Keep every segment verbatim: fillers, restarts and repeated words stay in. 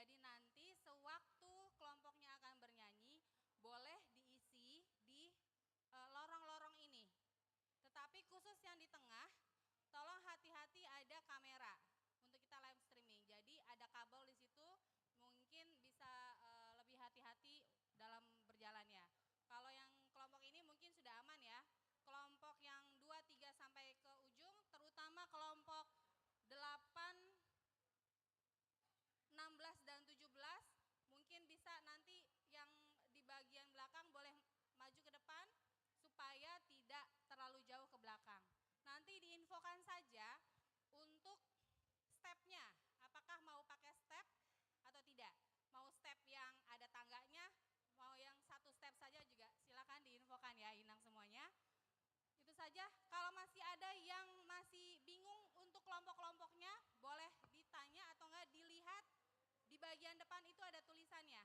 Jadi nanti sewaktu kelompoknya akan bernyanyi, boleh diisi di, eh, lorong-lorong ini. Tetapi khusus yang di tengah, tolong hati-hati ada kamera untuk kita live streaming. Jadi ada kabel di situ, mungkin bisa, eh, lebih hati-hati dalam berjalannya. Kalau yang kelompok ini mungkin sudah aman ya. Kelompok yang dua, tiga sampai ke ujung, terutama kelompok delapan, enam belas dan tujuh belas, mungkin bisa nanti yang di bagian belakang boleh maju ke depan supaya tidak terlalu jauh ke belakang. Nanti diinfokan saja untuk stepnya, apakah mau pakai step atau tidak. Mau step yang ada tangganya, mau yang satu step saja juga silakan diinfokan ya, Inang semuanya. Itu saja. Kalau masih ada yang masih bingung untuk kelompok-kelompoknya, boleh ditanya atau enggak dilihat di bagian depan itu ada tulisannya.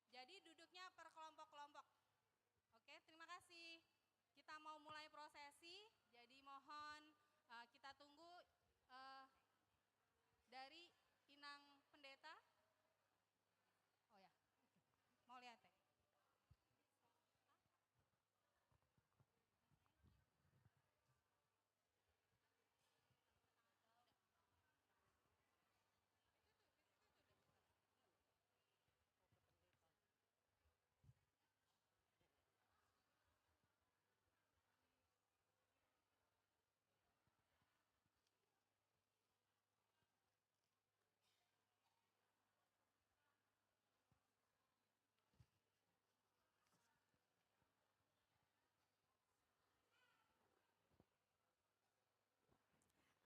Jadi duduknya per kelompok-kelompok. Oke, terima kasih. Kita mau mulai prosesi, jadi mohon, eh, kita tunggu, eh, dari Inang Pendeta. Oh ya, mau lihat ya.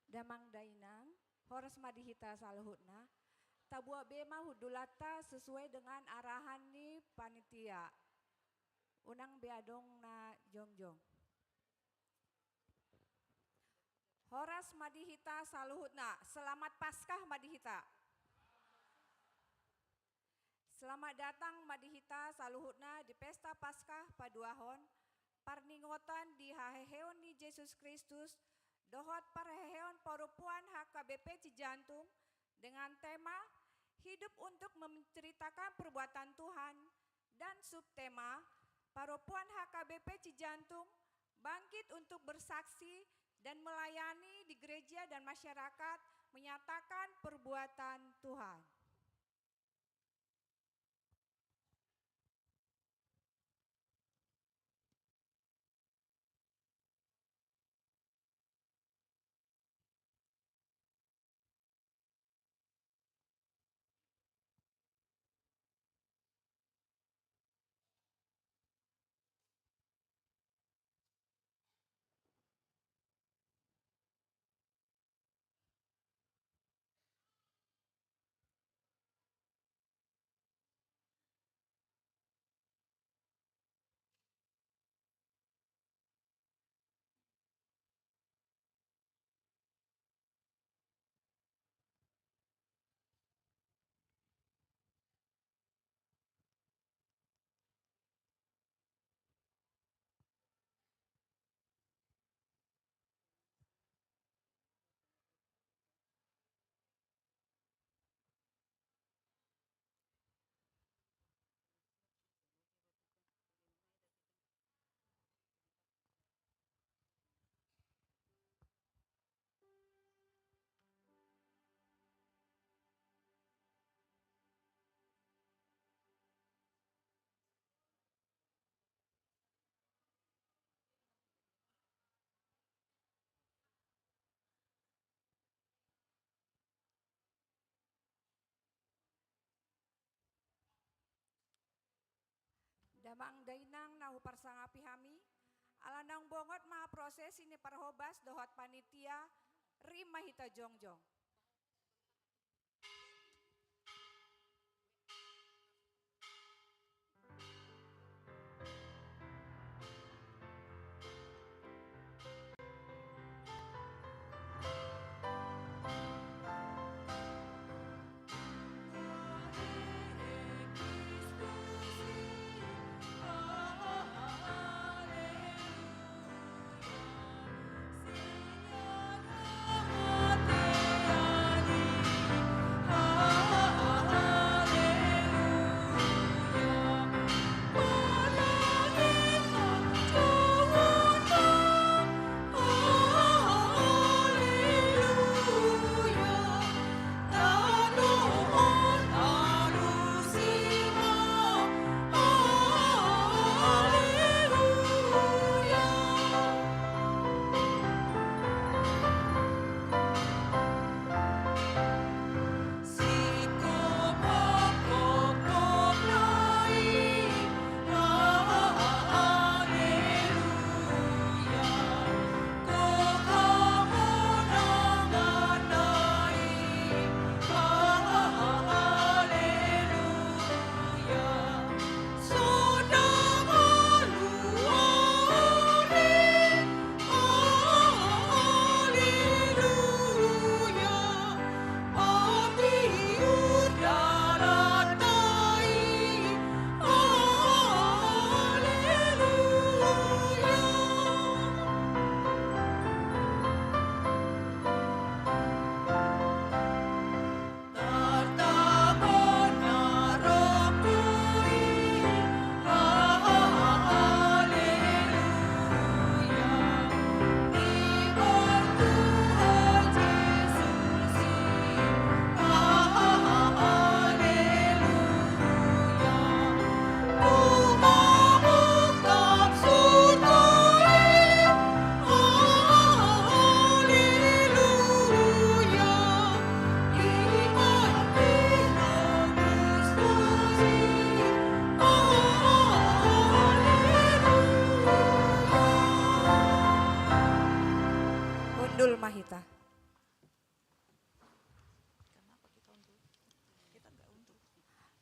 Damang dainang, horas ma di hita saluhutna. Tabuat be ma hundulanta sesuai dengan arahan ni panitia. Unang be adong na jongjong. Horas ma di hita saluhutna, selamat Paskah ma di hita. Selamat datang ma di hita saluhutna di Pesta Paskah paduahon, parningotan di haheheon ni Jesus Kristus, dohot parheheon parompuan H K B P Cijantung, dengan tema Hidup untuk Menceritakan Perbuatan Tuhan, dan subtema Parompuan H K B P Cijantung bangkit untuk bersaksi dan melayani di gereja dan masyarakat menyatakan perbuatan Tuhan. Damang dainang na huparsangapi hami, ala naung bongot ma prosesi ni parhobas dohot panitia, rima hita jongjong. hita.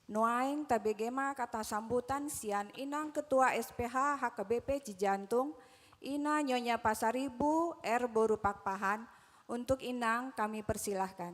Nuaeng tabege ma kata sambutan sian inang ketua S P H H K B P Cijantung, Ina Nyonya Pasaribu R boru Pakpahan. Untuk inang kami persilahkan.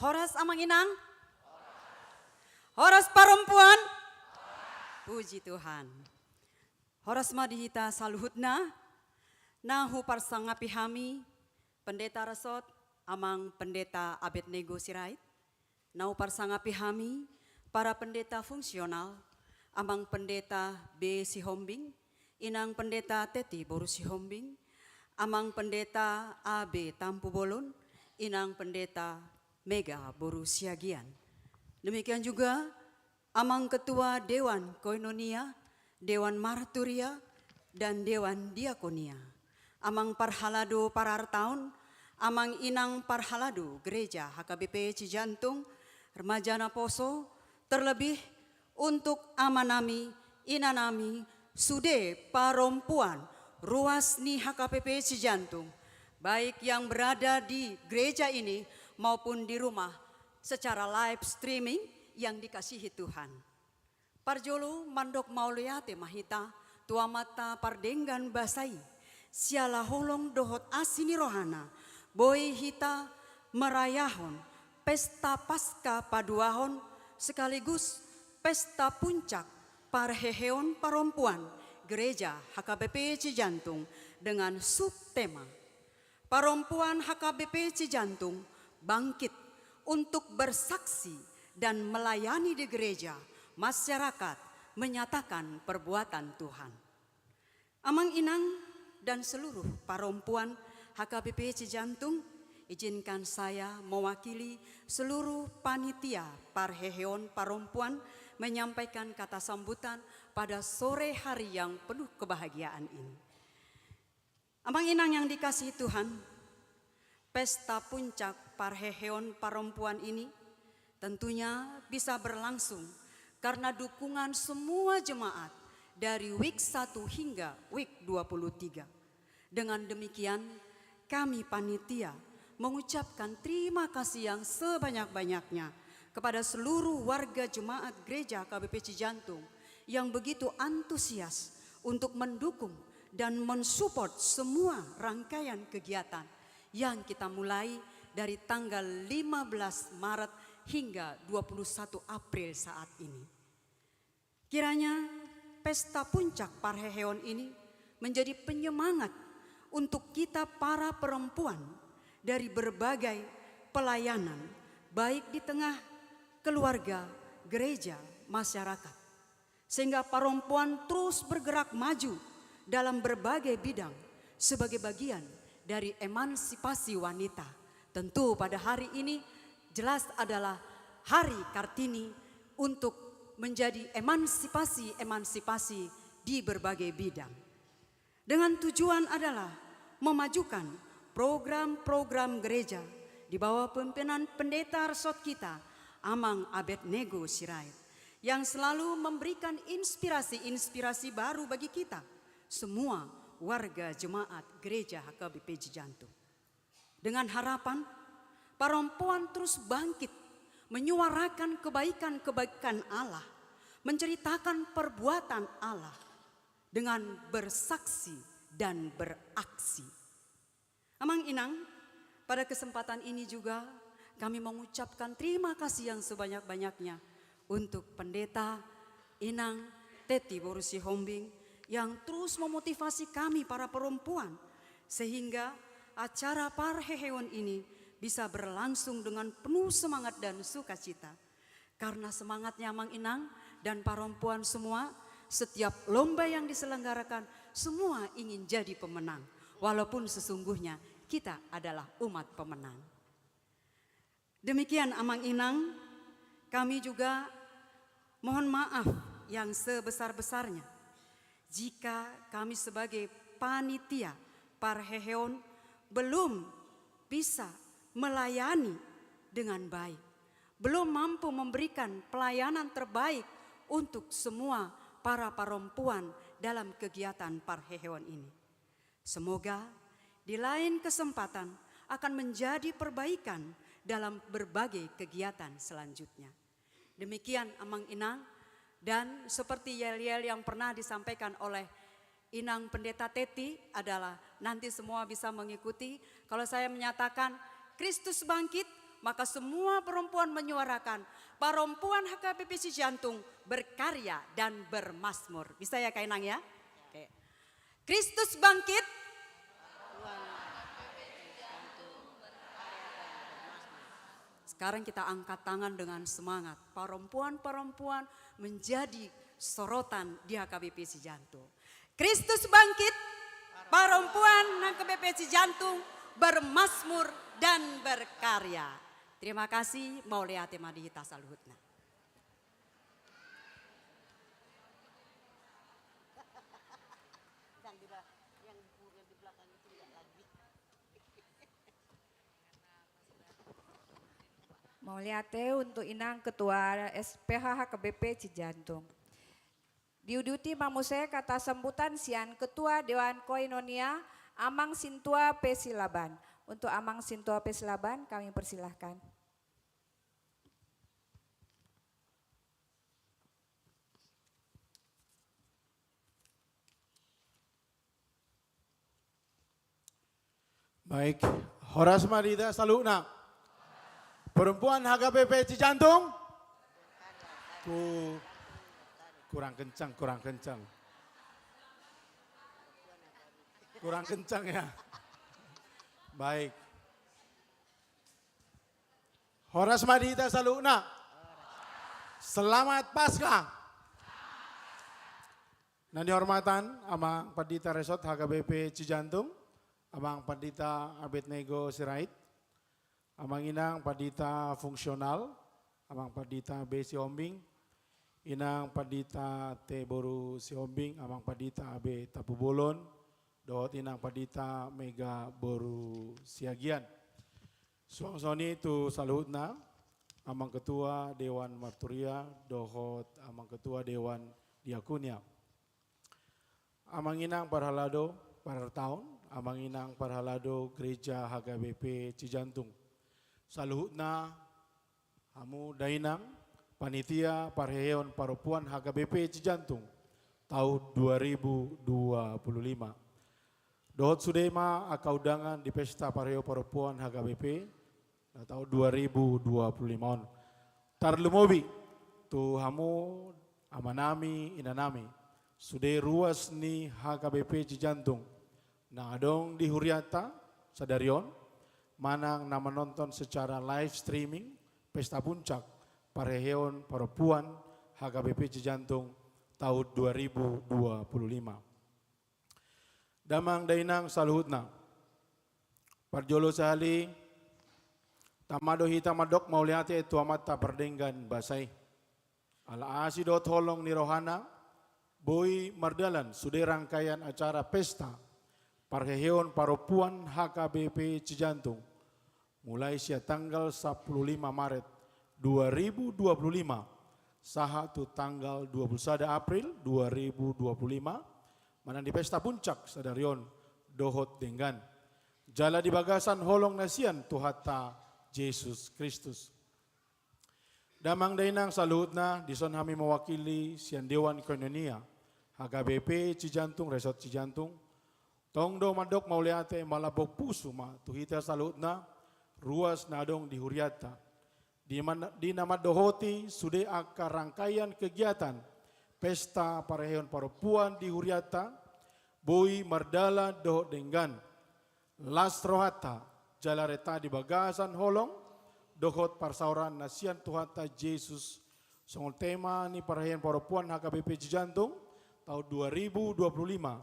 Horas amang inang. Horas parompuan. Puji Tuhan. Horas ma di hita saluhutna. Na huparsangapi hami Pendeta Resort, Amang Pendeta Abednego Sirait. Na huparsangapi hami para pendeta fungsional, Amang Pendeta B Sihombing, Inang Pendeta Teti boru Sihombing, Amang Pendeta A B Tampubolon, Inang Pendeta Mega boru Siagian. Demikian juga Amang Ketua Dewan Koinonia, Dewan Marturia, dan Dewan Diakonia. Amang parhalado parartaon, amang inang parhalado Gereja H K B P Cijantung, remaja naposo, terlebih untuk amanami, inanami, sude parompuan ruas ni H K B P Cijantung, baik yang berada di gereja ini maupun di rumah secara live streaming yang dikasihi Tuhan. Parjolo mandok mauliate ma hita tu Amanta pardenggan basa i, siala holong dohot asi ni rohana, boi hita merayahon pesta Paskah paduahon sekaligus pesta puncak parheheon parompuan Gereja H K B P Cijantung dengan subtema Parompuan H K B P Cijantung bangkit untuk bersaksi dan melayani di gereja, masyarakat, menyatakan perbuatan Tuhan. Amang inang dan seluruh parompuan H K B P Cijantung, izinkan saya mewakili seluruh panitia parheheon parompuan menyampaikan kata sambutan pada sore hari yang penuh kebahagiaan ini. Amang inang yang dikasihi Tuhan, pesta puncak parheheon parompuan ini tentunya bisa berlangsung karena dukungan semua jemaat dari week satu hingga week dua puluh tiga. Dengan demikian, kami panitia mengucapkan terima kasih yang sebanyak-banyaknya kepada seluruh warga jemaat Gereja H K B P Cijantung yang begitu antusias untuk mendukung dan mensupport semua rangkaian kegiatan yang kita mulai dari tanggal lima belas Maret hingga dua puluh satu April saat ini. Kiranya pesta puncak parheheon ini menjadi penyemangat untuk kita para perempuan dari berbagai pelayanan, baik di tengah keluarga, gereja, masyarakat. Sehingga parompuan terus bergerak maju dalam berbagai bidang sebagai bagian dari emansipasi wanita. Tentu pada hari ini jelas adalah Hari Kartini untuk menjadi emansipasi-emansipasi di berbagai bidang. Dengan tujuan adalah memajukan program-program gereja di bawah pimpinan pendeta resort kita, Amang Abednego Sirait, yang selalu memberikan inspirasi-inspirasi baru bagi kita, semua warga jemaat Gereja H K B P Cijantung. Dengan harapan, parompuan terus bangkit, menyuarakan kebaikan-kebaikan Allah, menceritakan perbuatan Allah dengan bersaksi dan beraksi. Amang inang, pada kesempatan ini juga kami mengucapkan terima kasih yang sebanyak-banyaknya untuk Pendeta Inang Teti boru Sihombing yang terus memotivasi kami para perempuan, sehingga acara parheheon ini bisa berlangsung dengan penuh semangat dan sukacita. Karena semangatnya Amang Inang dan parompuan semua, setiap lomba yang diselenggarakan, semua ingin jadi pemenang, walaupun sesungguhnya kita adalah umat pemenang. Demikian, Amang Inang, kami juga mohon maaf yang sebesar-besarnya jika kami sebagai panitia parheheon belum bisa melayani dengan baik, belum mampu memberikan pelayanan terbaik untuk semua para perempuan dalam kegiatan parheheon ini. Semoga di lain kesempatan akan menjadi perbaikan dalam berbagai kegiatan selanjutnya. Demikian, Amang Inang, dan seperti yel-yel yang pernah disampaikan oleh Inang Pendeta Teti adalah nanti semua bisa mengikuti. Kalau saya menyatakan Kristus bangkit, maka semua perempuan menyuarakan, perempuan H K B P Cijantung berkarya dan bermazmur. Bisa ya, Kak Inang, ya? Oke. Kristus bangkit. Sekarang kita angkat tangan dengan semangat. Perempuan-perempuan menjadi sorotan di H K B P Cijantung. Kristus bangkit, perempuan H K B P Cijantung bermazmur dan berkarya. Terima kasih, mauliate ma di hita saluhutna. Mauliate untuk Inang Ketua S P H H K B P Cijantung. Diuduti ma muse kata sambutan sian Ketua Dewan Koinonia, Amang Sintua P Silaban. Untuk Amang Sintua P Silaban, kami persilahkan. Baik, horas ma di hita saluhutna. Perempuan H K B P Cijantung. Ku-, kurang kencang, kurang kencang. Kurang kencang ya. Baik. Horas ma di hita saluhutna. Selamat Paskah. Na nihormatan Amang Pandita Resort H K B P Cijantung, Amang Pandita Abednego Sirait, Amang Inang Pandita Fungsional, Amang Pandita B Sihombing, Inang Pandita T Boru Sihombing, Amang Pandita A B Tampubolon, dohot Inang Pandita Mega Boru Siagian. Suang songon i tu saluhutna, Amang Ketua Dewan Marturia, dohot Amang Ketua Dewan Diakonia. Amang Inang parhalado partaon, Amang Inang parhalado Gereja H K B P Cijantung. Saluhutna hamu dainang, panitia parheheon parompuan H K B P Cijantung, tahun dua ribu dua puluh lima. Dohot sude ma angka undangan di pesta parheheon parompuan H K B P, na tahun dua ribu dua puluh lima on. Tarlumobi, tu hamu amanami, inanami, sude ruas ni H K B P Cijantung, na adong di hurianta sadari on, manang na manonton secara live streaming, pesta puncak parheheon parompuan H K B P Cijantung tahun dua ribu dua puluh lima. Damang dainang saluhutna. Parjolo sahali, tama do hita mandok mauliate tu Amanta pardenggan basa i. Ala asi dohot holong ni rohana, boi mardalan sude rangkaian acara pesta parheheon parompuan H K B P Cijantung. Mulai sian tanggal sampulu lima Maret dua ribu dua puluh lima, sahat tu tanggal dua puluh sada April dua ribu dua puluh lima, manang di pesta puncak sadari on dohot denggan. Jala di bagasan holong na sian Tuhanta Jesus Kristus. Damang dainang saluhutna, dison hami mewakili sian Dewan Koinonia H K B P Cijantung, Resort Cijantung, tong do mandok mauliate, malambok pusu ma tu hita saluhutna, ruas na adong di hurianta. Di man-, di na mandohoti sude angka rangkaian kegiatan pesta parheheon parompuan di hurianta, boi mardalan dohot denggan. Las rohanta, jala renta di bagasan holong dohot parsaoran na sian Tuhanta Jesus, songon tema ni parheheon parompuan H K B P Cijantung tahun dua ribu dua puluh lima.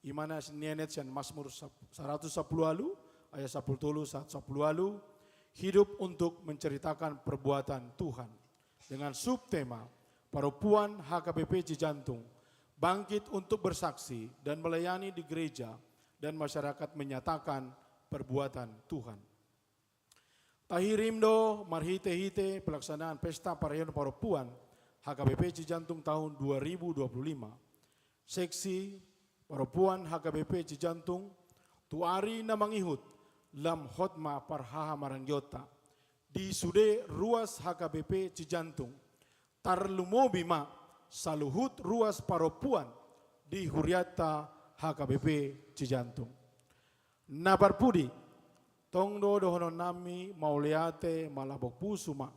I ma na sinenet sian Mazmur sap-, saratus sampulu ualu, ayat sampulu tolu sahat sampulu ualu, hidup untuk menceritakan perbuatan Tuhan. Dengan subtema, Parompuan H K B P Cijantung, bangkit untuk bersaksi dan melayani di gereja dan masyarakat menyatakan perbuatan Tuhan. Tahirim do marhite-hite pelaksanaan Pesta Parheon Parompuan H K B P Cijantung tahun dua ribu dua puluh lima. Seksi Parompuan H K B P Cijantung tu ari na mangihut, lam hot ma parhahamarangionta di sude ruas H K B P Cijantung, tarlumobi ma saluhut ruas parompuan di hurianta H K B P Cijantung. Na parpudi, tong do dohononnami mauliate malambok pusu ma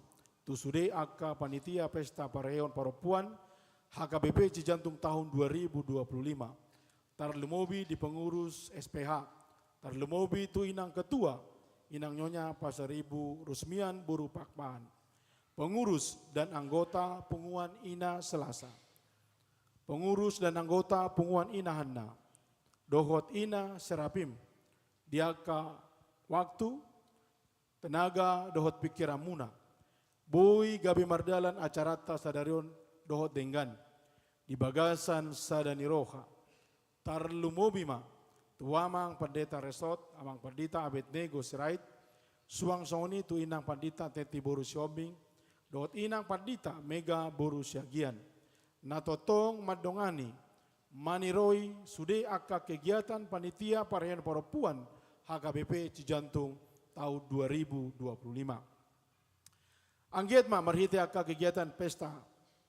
tu sude angka panitia Pesta Parheon Parompuan H K B P Cijantung tahun dua ribu dua puluh lima, tarlumobi di pengurus S P H, tarlumobi tu inang ketua, inang Nyonya Pasaribu Rusmian boru Pakpahan, pengurus dan anggota Punguan Ina Selasa, pengurus dan anggota Punguan Ina Hanna, dohot Ina Serapim, di angka waktu, tenaga dohot pingkiranmuna, boi gabe mardalan acaranta sadari on dohot denggan di bagasan sada ni roha. Tarlumobi ma tu Amang Pendeta Resort, Amang Pendeta Abednego Sirait, suang songon i tu Inang Pandita Teti boru Sihombing, dohot Inang Pandita Mega boru Siagian, na tongtong mandongani, maniroi sude angka kegiatan panitia parheon parompuan H K B P Cijantung tahun dua ribu dua puluh lima. Anggiat ma marhite angka kegiatan Pesta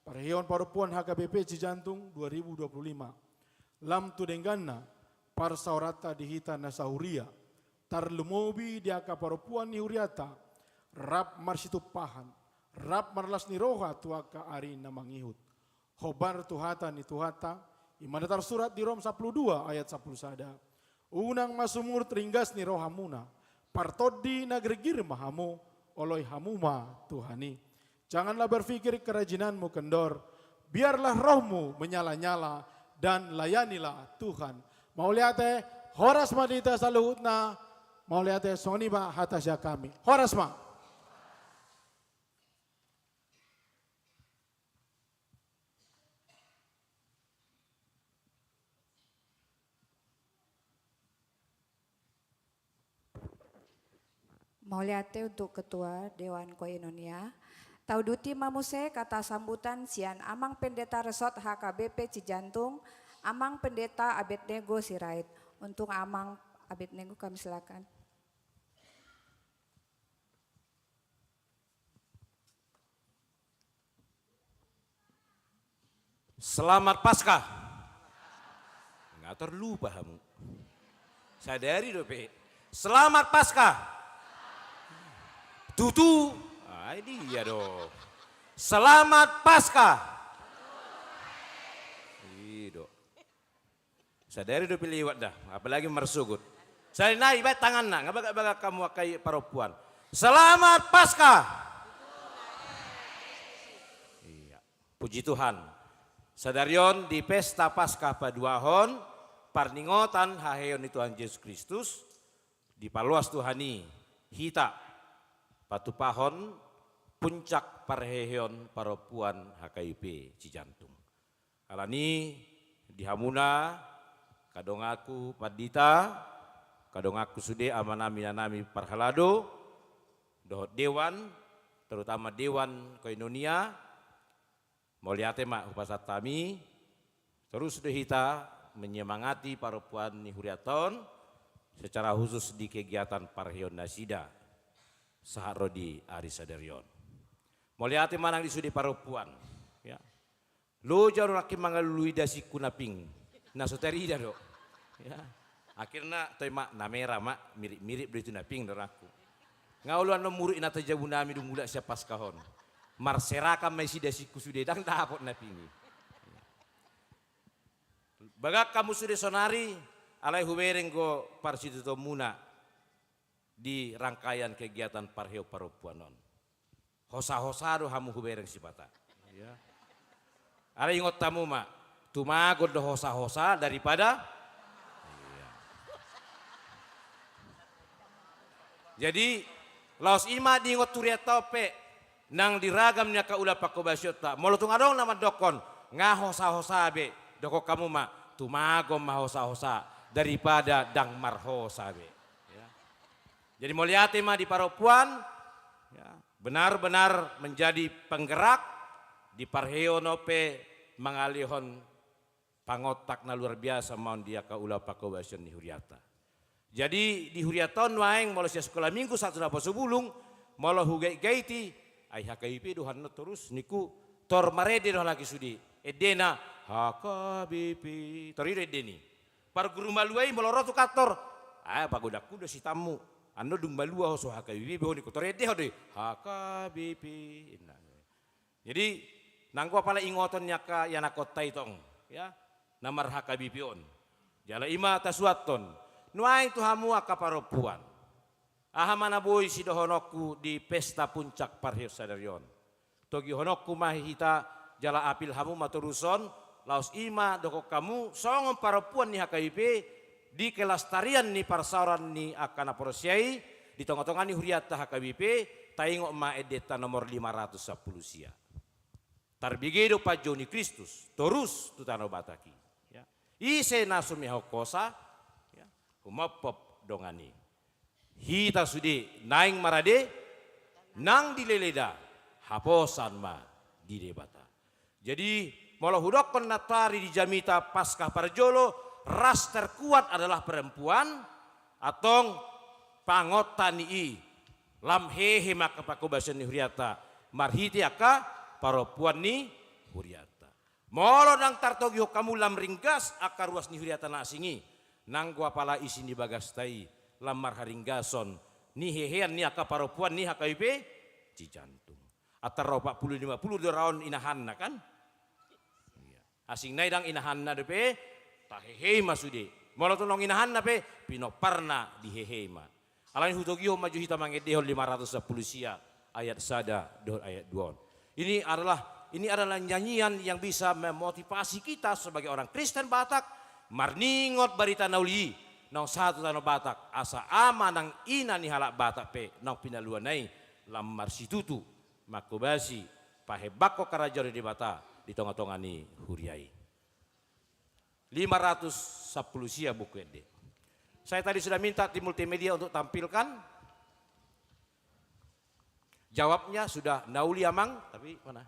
Parheon Parompuan H K B P Cijantung dua ribu dua puluh lima, lam tu dengganna parsaoranta di hita na sahuria, tarlumobi di angka parompuan ni hurianta, rap marsitumpahan, rap marlas ni roha tu angka ari na mangihut. Hombar tu hata ni Tuhanta, i ma na tarsurat di Rom sampulu dua ayat sampulu sada. Unang ma sumurut ringgas ni rohamuna, partondi na girgir ma hamu, oloi hamu ma Tuhan i. Janganlah berpikir kerajinanmu kendor, biarlah rohmu menyala-nyala, dan layanilah Tuhan. Mauliate, horas ma di hita saluhutna, mauliate, songon i ma hata sian hami. Horas ma. Mauliate untuk Ketua Dewan Koinonia. Tauduti ma muse kata sambutan sian Amang Pendeta Resort H K B P Cijantung, Amang Pendeta Abednego Sirait. Untuk Amang Abednego kami silakan. Selamat Paskah. Nga tarlupa hamu. Sadari dope. Selamat Paskah. Tutu. Ah, dia do. Selamat Paskah. I do. Sadari dope lewat da, apalagi marsogot. Sadari nai baen tanganna, nga bagak-bagak hamu angka i parompuan. Selamat Paskah. Iya. Puji Tuhan. Sadari on di Pesta Paskah paduahon parningotan haheheon ni Tuhan Jesus Kristus, dipaloas Tuhan i hita patupahon puncak parheheon parompuan H K B P Cijantung. Alani i di hamuna, angka donganku pandita, angka donganku sude amanami, inanami parhalado, dohot dewan, terutama Dewan Koinonia, mauliate ma hupasahat hami, torus do hita menyemangati parompuan ni hurianta on, secara khusus di kegiatan parheheon nasida sahat ro di ari sadari on. Mauliate ma nang di sude parompuan. Ya. Loja do nangkin mangalului dasingku na pink. Na so tarida do. Ya. Akhirna toe ma na merah ma, mirip-mirip do itu na pink do nangku. Nga olo annon muruk i na tajabunami dung mulak sian Paskah on. Marserakan ma isi dasingku sude, ndang dapot na pink i. Bagak hamu sude sonari, alai hubereng do parsitutuonmuna di rangkaian kegiatan parheheon parompuan on. Hosa-hosa do hamu hubereng sipata. Iya. Alai ingot hamu ma, tumagon do hosa-hosa daripada. Iya. Jadi, laos i ma diingot hurianta on pe, nang di ragam ni angka ulaon panghobasionta. Molo tung adong na mandokkon, nga hosa-hosa be. Dohon hamu ma, tumagon ma hosa-hosa daripada ndang marhosa be. Ya. Jadi mauliate ma di parompuan, ya, benar-benar menjadi penggerak di parheon on pe mangalehon pangontak na luar biasa ma on di angka ulaon pangkobasion ni hurianta. Jadi di hurianta on nuaeng molo sian Sekolah Minggu sahat tu naposobulung, molo hugaitgaiti, ai H K B P do annon torus, ningku, tor marende do halak i sude. Endena H K B P. Tor i do endena i. Parguru malua i molo ro tu kantor, ah, pagodangku do sitammu. Annon dung malua ho so H K B P be ho, ningku, tor endehon do i H K B P. Inna. Jadi, nanggo apala ingoton ni angka ianakhonta i tong, ya, na mar-H K B P on. Jala i ma tasuanhon. Nuaeng tu hamu angka parompuan. Aha ma na boi sidohononku di pesta puncak parheon sadari on. Togihononku ma hita jala apil hamu ma toruson, laos i ma dohon hamu songon parompuan ni H K B P, di kelastarian ni parsaoran ni angka na porsea i, di tonga-tonga ni hurianta H K B P, taingot ma endenta nomor lima ratus sampulu sia. Tarbege do panjou ni Kristus, torus tu tano Batak i. Ya. Ise na sumehon hosa, ya, humophop dongan i. Hita sude naeng marade, nang dileleda, haposan ma di Debata. Jadi, molo hudokkon nantoari di jamita Paskah parjolo, ras terkuat adalah perempuan, antong pangontak ni i, lam hehe ma angka pangkobasion ni hurianta, marhite angka parompuan ni hurianta. Molo ndang tartogihon hamu lam ringgas angka ruas ni hurianta na asing i, nanggo apala isi ni bagasta i, lam marharinggason ni hehean ni angka parompuan ni H K B P Cijantung. Antara opat puluh lima puluh do raon inahanna, kan? Iya. Asing na i ndang inahanna dope, tahehei ma sude. Molo tung inahanna pe, pinomparna dihehei ma. Alani hutogihon ma jo hita mangendehon lima ratus sampulu sia ayat sada dohot ayat dua on. Ini adalah, ini adalah nyanyian yang bisa memotivasi kita sebagai orang Kristen Batak, marningot barita na uli i, naung sahat tu tano Batak, asa ama nang ina ni halak Batak pe naung pinaluana i lam marsitutu manghobasi pahembangkon harajaon ni Debata di tonga-tonga ni huria i. Lima ratus sampulu sia buku ende. Saya tadi sudah minta tim multimedia untuk tampilkan. Jawabnya sudah na uli, Amang, tapi mana?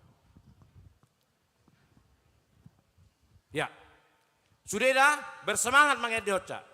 Ya. Sudah dah, bersemangat mangendehon, Cak.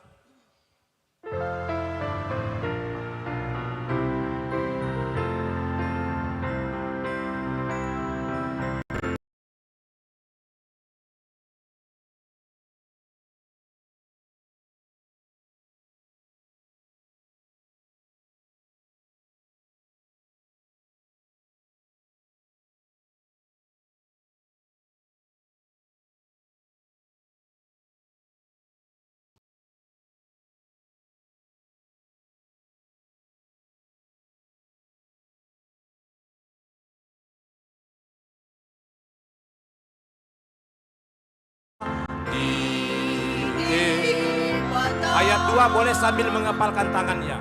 Ayat dua boleh sambil mengepalkan tangannya.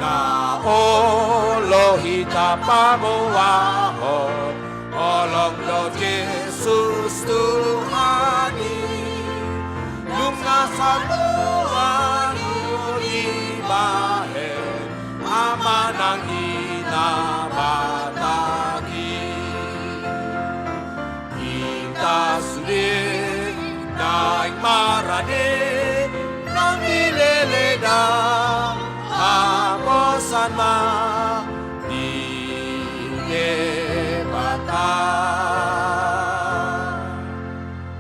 Na olo hita paboahon, holong do Jesus Tuhan i. Nunga satua dibahen ama nang ina Batak i. Hita sude naeng marade, nang dileleda, haposan ma di Debata.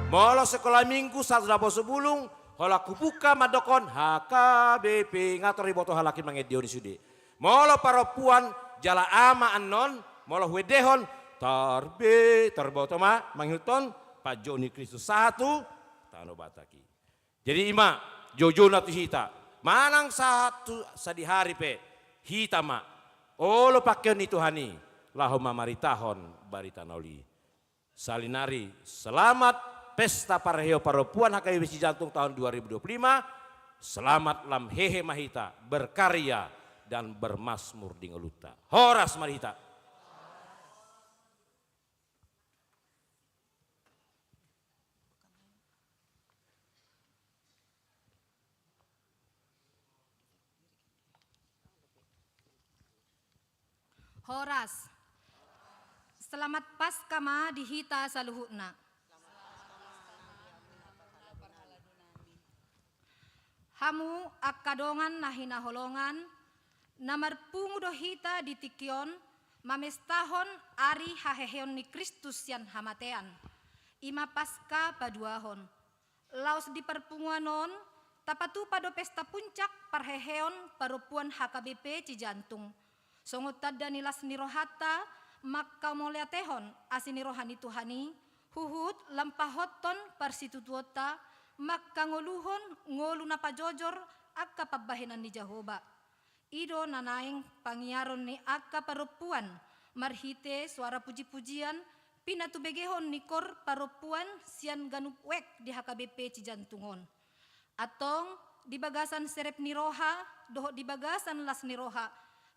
Molo sekolah minggu sahat tu naposobulung, holan hubuka mandok on H K B P, nga tor diboto halak i mangendehon i sude. Molo parompuan jala ama annon, molo huendehon, tarbe, tarboto ma mangihuthon panjou ni Kristus sahat tu tano Batak i. Jadi i ma, joujouna tu hita. Manang sahat tu sadihari pe, hita ma olo pangkeon ni Tuhan i, laho mamaritahon barita na uli. Sahali nari, selamat pesta parheon parompuan H K B P Cijantung tahun dua ribu dua puluh lima. Selamat lam hehe ma hita berkarya dan bermasmur di ngolunta. Horas ma di hita. Horas. Selamat Paskah ma di hita saluhutna. Hamu angka dongan na hinaholongan, na marpungu do hita di tingki on mamestahon ari haheheon ni Kristus sian hamatean, i ma Paskah paduahon. Laos di parpunguan on, tapatupa do pesta puncak parheheon parompuan H K B P Cijantung. Songon tanda ni las ni rohanta, mangkamauliatehon asi ni roha ni Tuhan i, huhut lampahothon parsitutuonta, mangkangoluhon ngolu na pajojor angka pambahenan ni Jahowa. I do na naeng pangiaron ni angka parompuan, marhite soara puji-pujian, pinatubegehon ni kor parompuan sian ganup wijk di H K B P Cijantung on. Antong, di bagasan serep ni roha, dohot di bagasan las ni roha,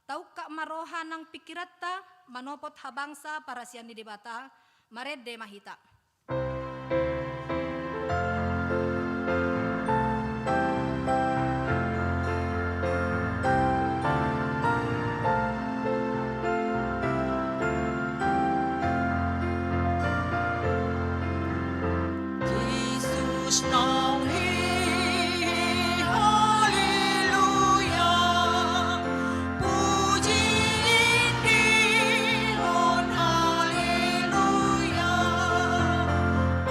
taungkap ma roha nang pingkiranta, manopot habangsa parasian ni Debata, marende ma hita. Jesus nang hehe, haleluya. Puji indihon, haleluya.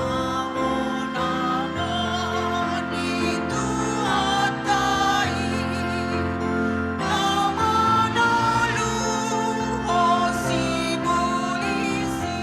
Amon-amon ni Tuhanta i, na manaluhon sibolis i.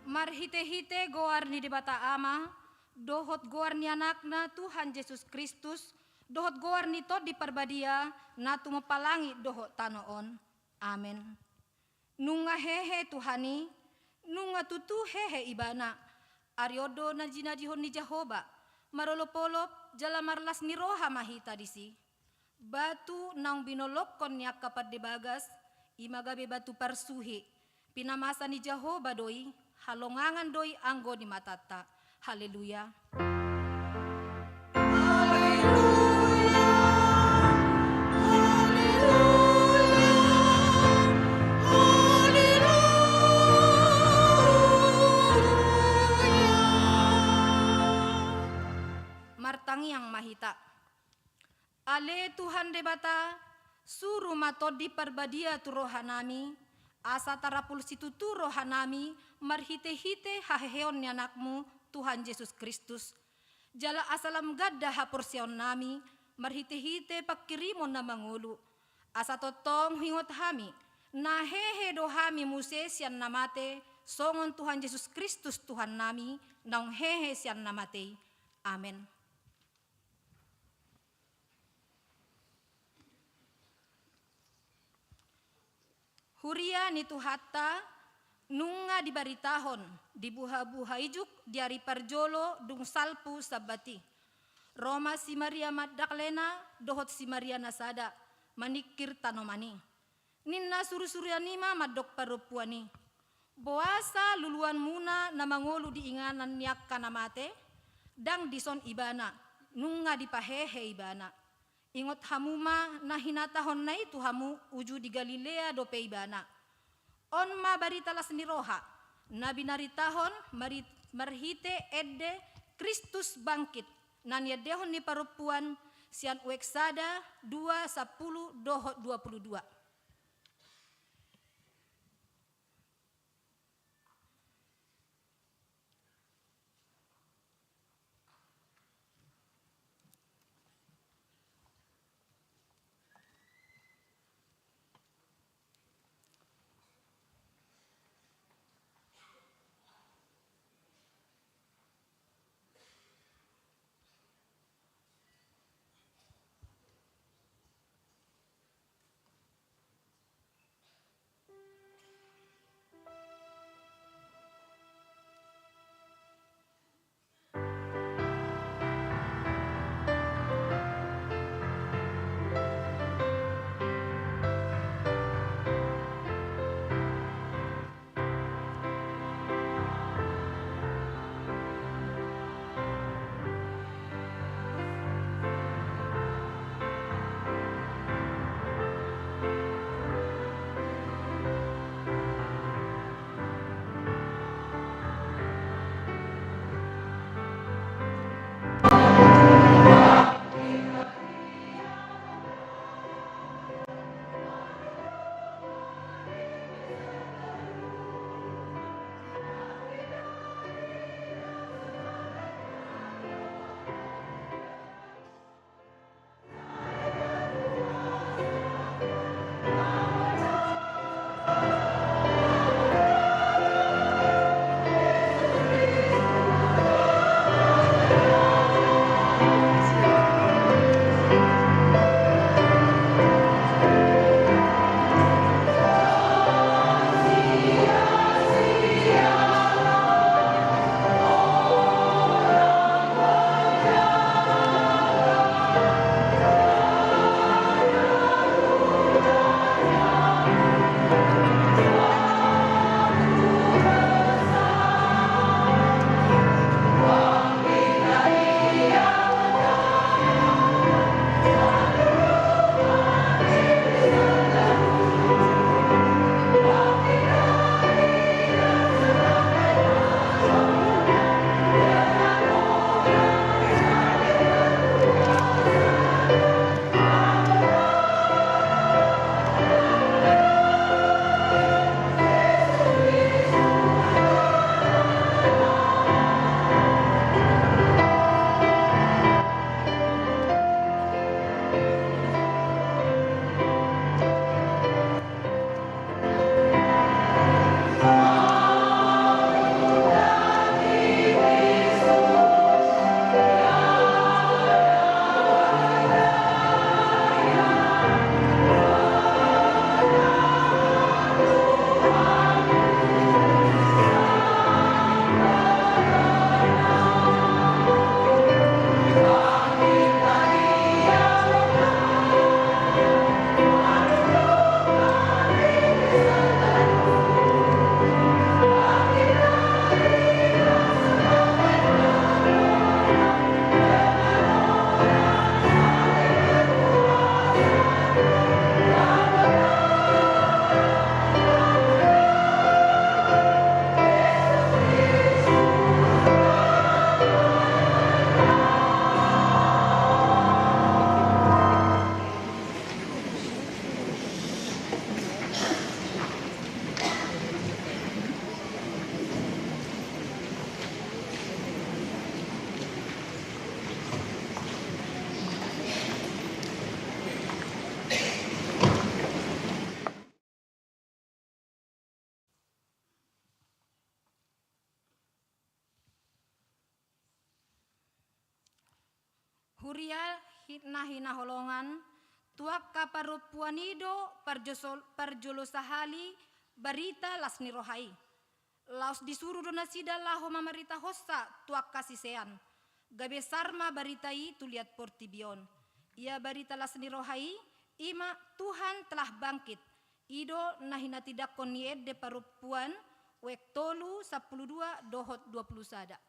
Marhite-hite goar ni Debata Ama, dohot goar ni Anakna Tuhan Jesus Kristus, dohot goar ni Tondi Parbadia, na tumompa langit dohot tano on. Amen. Nunga hehe Tuhan i, nunga tutu hehe Ibana. Ari on do na jinadihon ni Jahowa, marolop-olop jala marlas ni roha ma hita disi. Batu naung binolongkon ni angka pande bagas, i ma gabe batu parsuhi. Pinamasa ni Jahowa do i, halongangan do i anggo di matanta. Haleluya. Haleluya. Haleluya. Haleluya. Martangiang ma hita. Ale Tuhan Debata, suru ma Tondi Parbadia tu rohanami, asa tarapul situtu rohanami marhite-hite haheheon ni Anakmu, Tuhan Jesus Kristus. Jala asa lam ganda haporseaonnami marhite-hite pangkirimon na mangolu, asa tongtong huingot hami, na hehe do hami muse sian na mate, songon Tuhan Jesus Kristus Tuhannami, naung hehe sian na mate i. Amen. Huria ni Tuhanta, nunga dibaritahon di buha-buha ijuk di ari parjolo dung salpu Sabbat i. Ro ma si Maria Magdalena dohot si Maria na sada maningkir tanoman i. Ninna surusuruan i ma mandok parompuan i: Boasa luluanmuna na mangolu di inganan ni angka na mate? Ndang dison ibana, nunga dipahehe ibana. Ingot hamu ma na hinatahonna i tu hamu, uju di Galilea dope ibana. On ma barita las ni roha na binaritahon mari-, marhite ende Kristus bangkit, na niendehon ni parompuan sian Uek sada, dua, sampulu dohot dua pulu dua. Huria hi-, na hinaholongan, tu angka parompuan i do parjosol-, parjolo sahali barita las ni roha i. Laos disuru do nasida laho mamaritahonsa tu angka sisean. Gabe sar ma barita i tu liat portibi on. Ia barita las ni roha i, i ma Tuhan telah bangkit. I do na hinatindangkon ni ende parompuan, oek tolu, sampulu dua dohot dua pulu sada.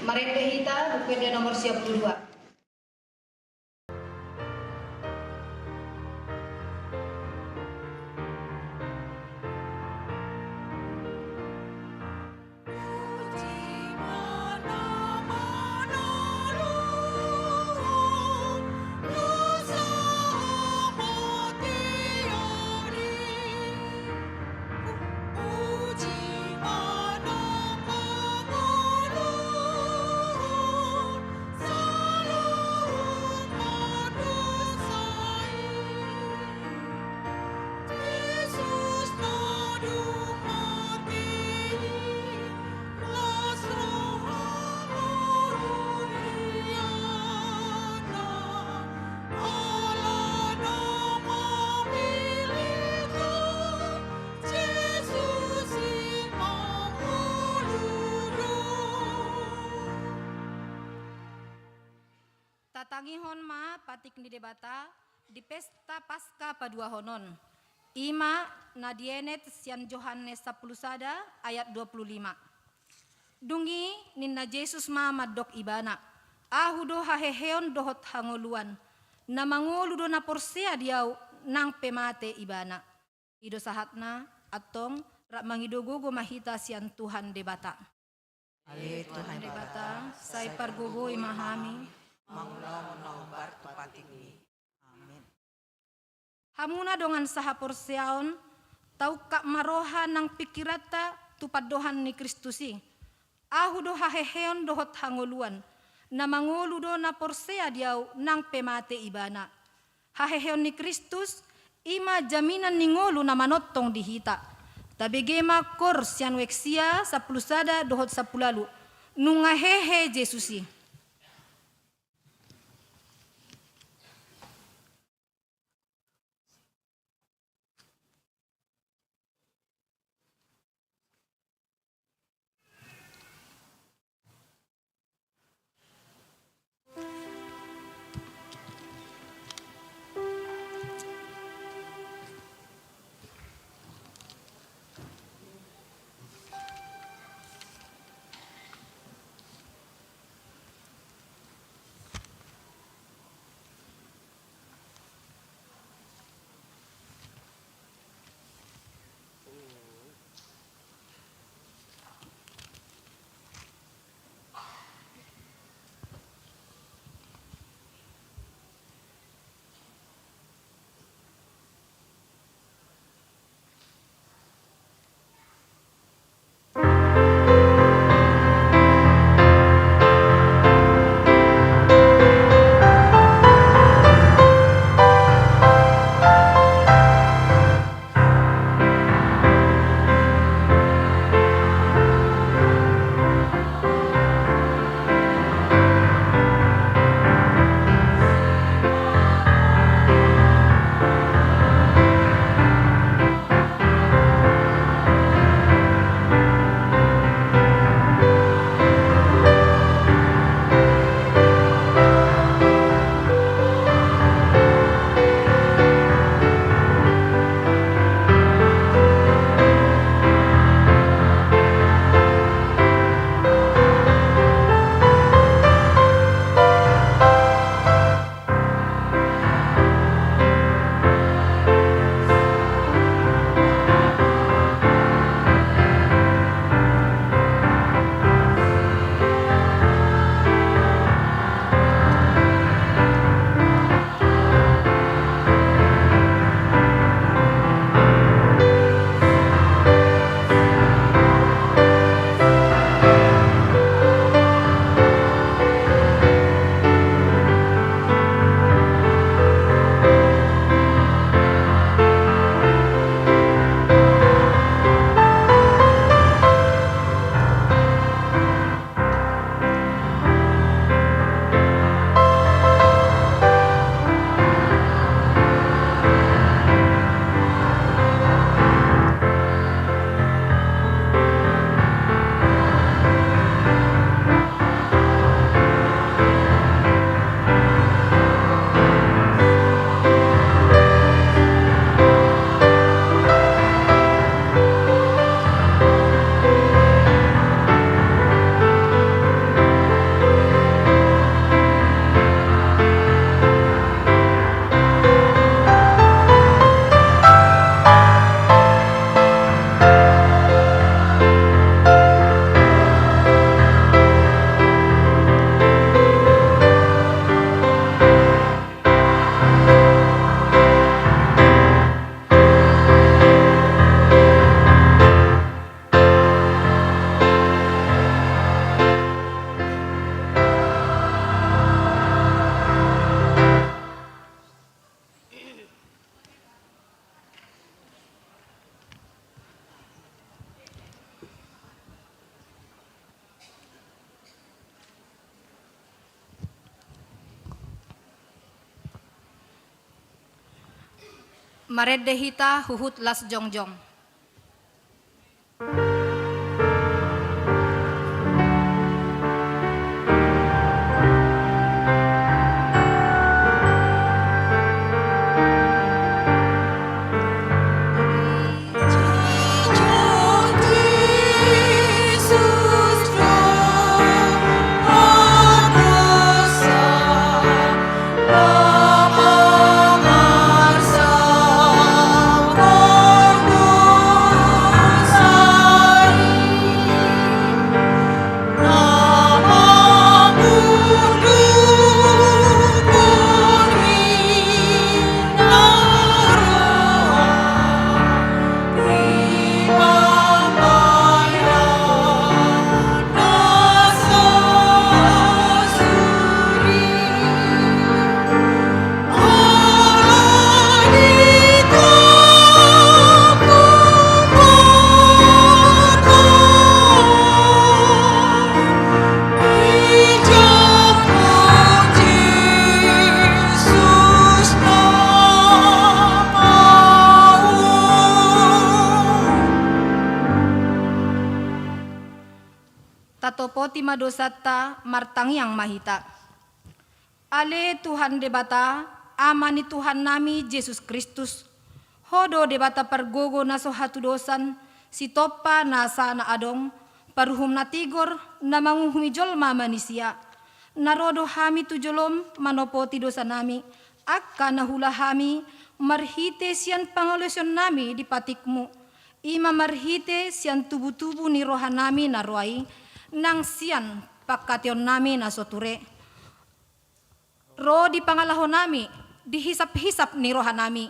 Marende hita, Buku Ende nomor sia pulu dua. Tangihon ma patik ni Debata di pesta Paska paduahon on. I ma na dienet sian Johannes sampulu sada ayat dua pulu lima. Dung i ninna Jesus ma mandok ibana: Ahu do haheheon dohot hangoluan. Na mangolu do na porsea di Ahu nang pe mate ibana. I do sahatna. Antong rap mangido gogo ma hita sian Tuhan Debata. Ale Tuhan Debata, sai pargogoi ma hami mangulahon na hombar tu patikMi. Amen. Hamuna dongan sahaporseaon, taungkap ma roha nang pingkiranta tu pandohan ni Kristus i: Ahu do haheheon dohot hangoluan. Na mangolu do na porsea di Ahu nang pe mate ibana. Haheheon ni Kristus i ma jaminan ni ngolu na manongtong di hita. Tabege ma Koor sian Waeng sia sampulu sada dohot sampulu ualu: Nunga hehe Jesus i. Marende hita huhut las jongjong. Topoti ma dosanta, martangiang ma hita. Ale Tuhan Debata, Ama ni Tuhannami Jesus Kristus, Ho do Debata pargogo na so hatudosan, Sitompa nasa na adong, Paruhum na tigor, na manguhumi jolma manisia. Na ro do hami tu jolom manopoti dosanami, angka na huula hami, marhite sian pangalaosionnami di patikMu, i ma marhite sian tubutubu ni rohanami na roa i, nang sian pangkataionnami na so ture. Ro di pangalahonami, di hisaphisap ni rohanami,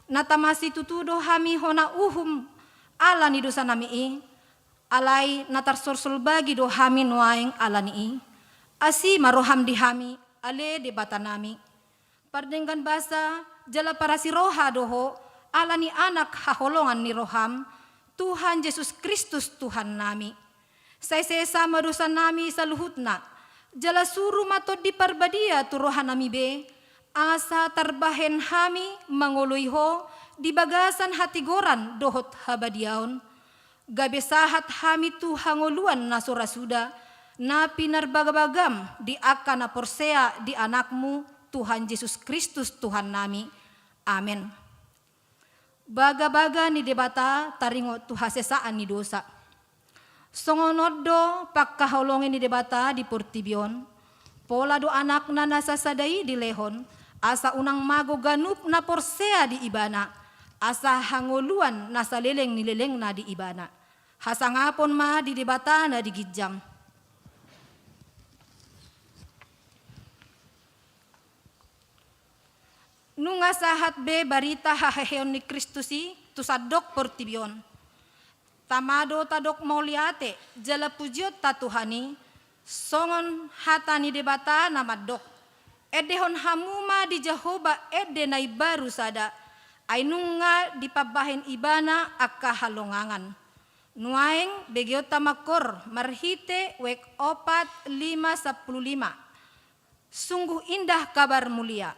na tamasitutu do hami hona uhum ala ni dosanami i, alai na tarsolsol bagi do hami nuaeng ala ni i. Asi ma roham di hami, ale Debatanami. Pardenggan basa jala parasi roha do Ho, ala ni Anak haholongan ni roham, Tuhan Jesus Kristus Tuhannami. Sai sesa ma dosanami saluhutna, jala suru ma Tondi Parbadia tu rohanami be, asa tarbahen hami mangoloi Ho di bagasan hatigoran dohot habadiaon. Gabe sahat hami tu hangoluan na so ra suda, na pinarbagabagam di angka na porsea di AnakMu, Tuhan Jesus Kristus Tuhannami. Amen. Bagabaga ni Debata taringot tu hasesaan ni dosa. Songon on do pangkaholongi ni Debata di portibi on, pola do AnakNa na sasada i dilehon, asa unang mago ganup na porsea di Ibana, asa hangoluan na saleleng ni lelengna di Ibana. Hasangapon ma di Debata na di ginjang. Nunga sahat be barita haheheon ni Kristus i tu sandok portibi on. Tama do tadok mauliate jala pujionta Tuhan i, songon hata ni Debata na mandok: Endehon hamu ma di Jahowa ende na imbaru sada, ai nunga dipambahen Ibana angka halongangan. Nuaeng begeonta mangkor marhite wek opat, lima, sampulu lima. Sungguh indah kabar mulia.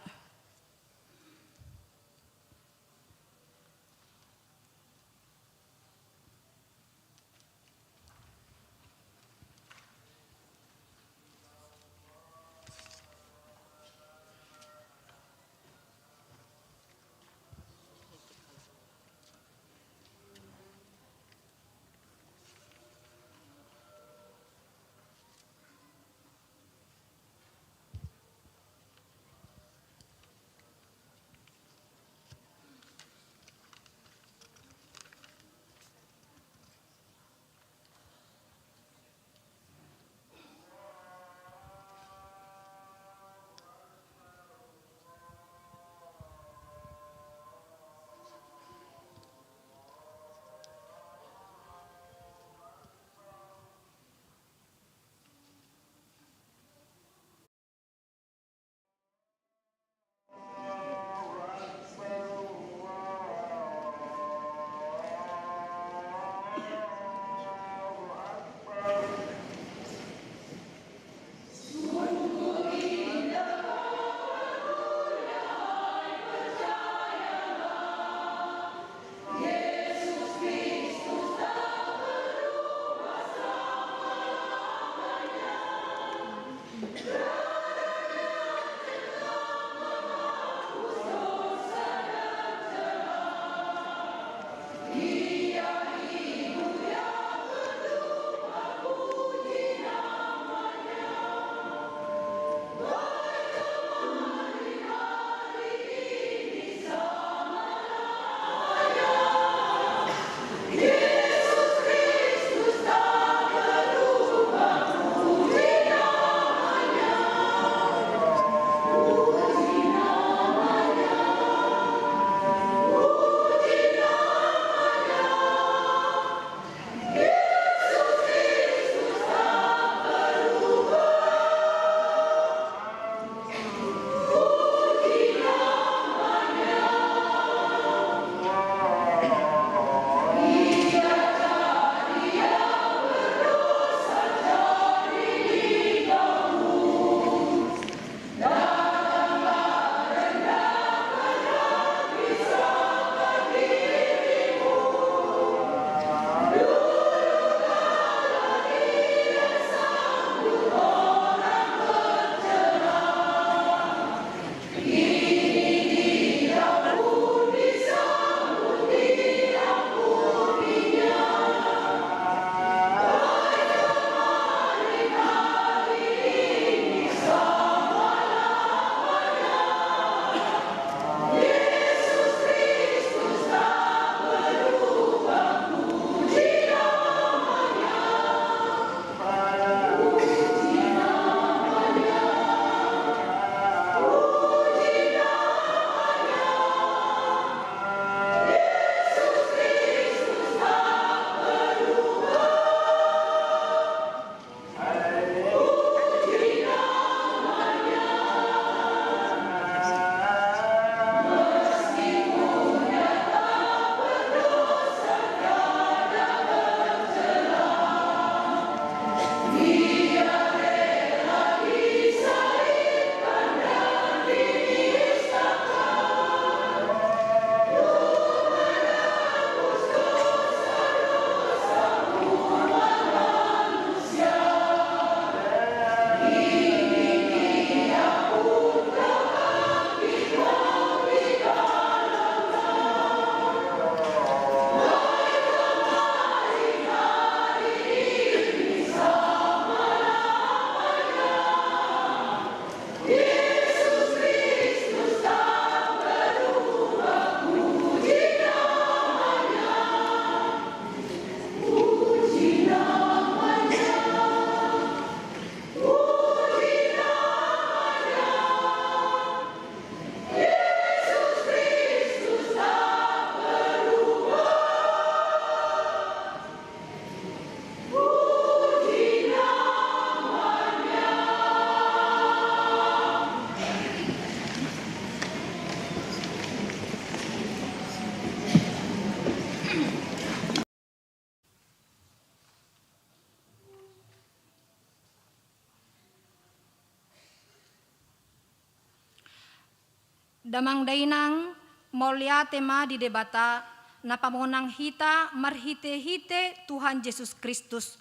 Damang dainang, mauliate ma di Debata, na pamonang hita marhite-hite Tuhan Jesus Kristus,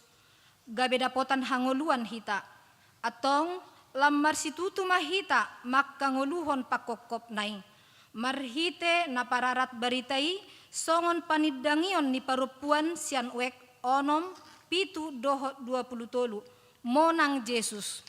gabe dapotan hangoluan hita. Antong, lam marsitutu ma hita manghangoluhon panghophopna i, marhite na pararat barita i, songon panindangion ni parompuan sian Wet onom, pitu dohot dua pulu tolu, monang Jesus.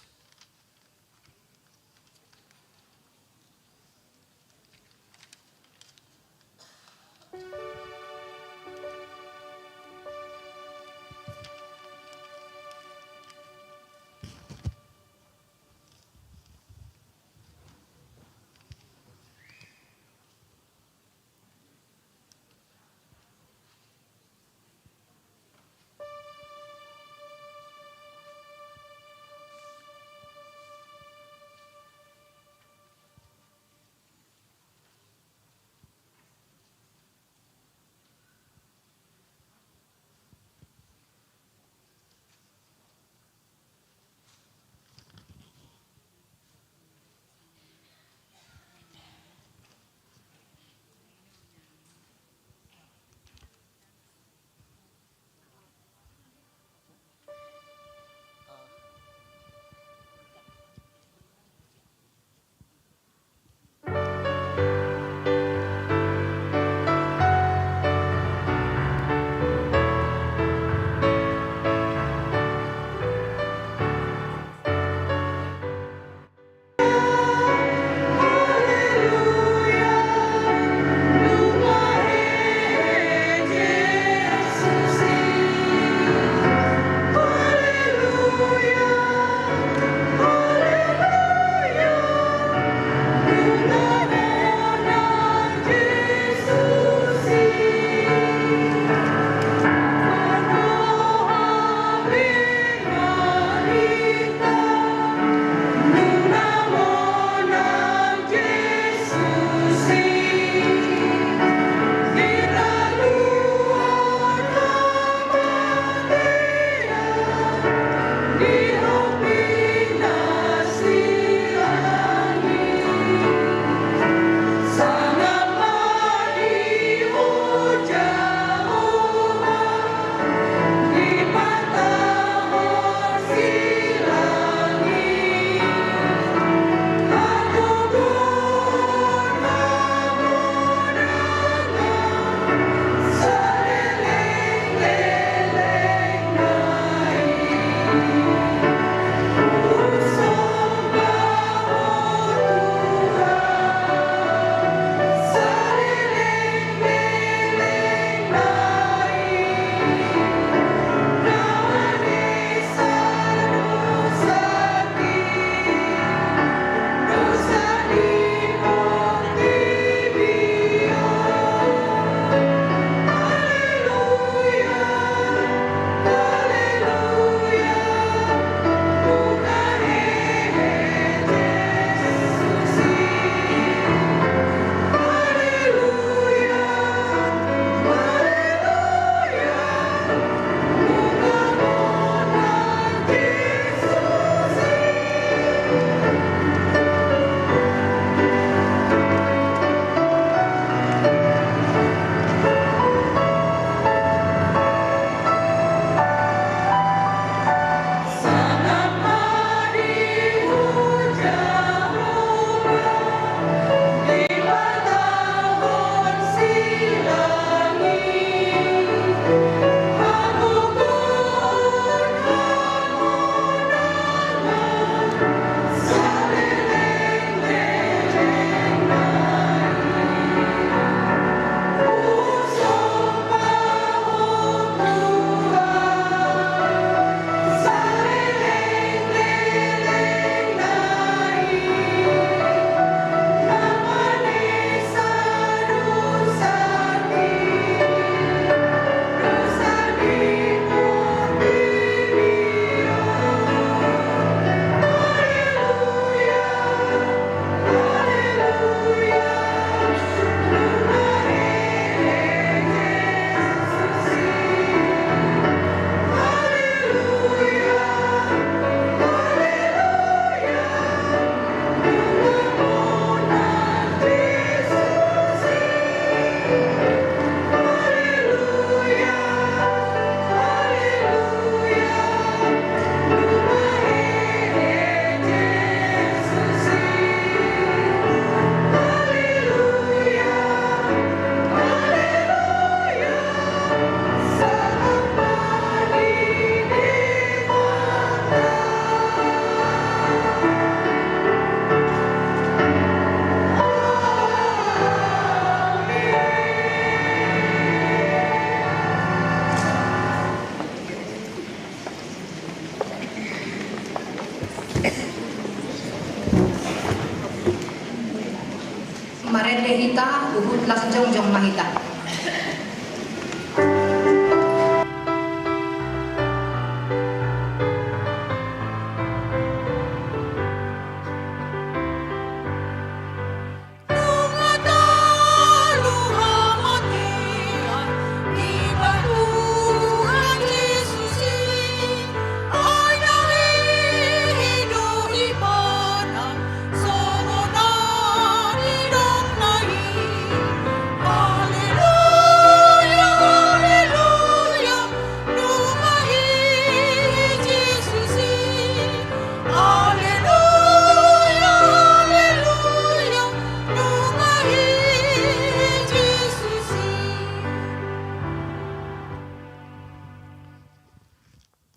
Huhut las jongjong ma hita.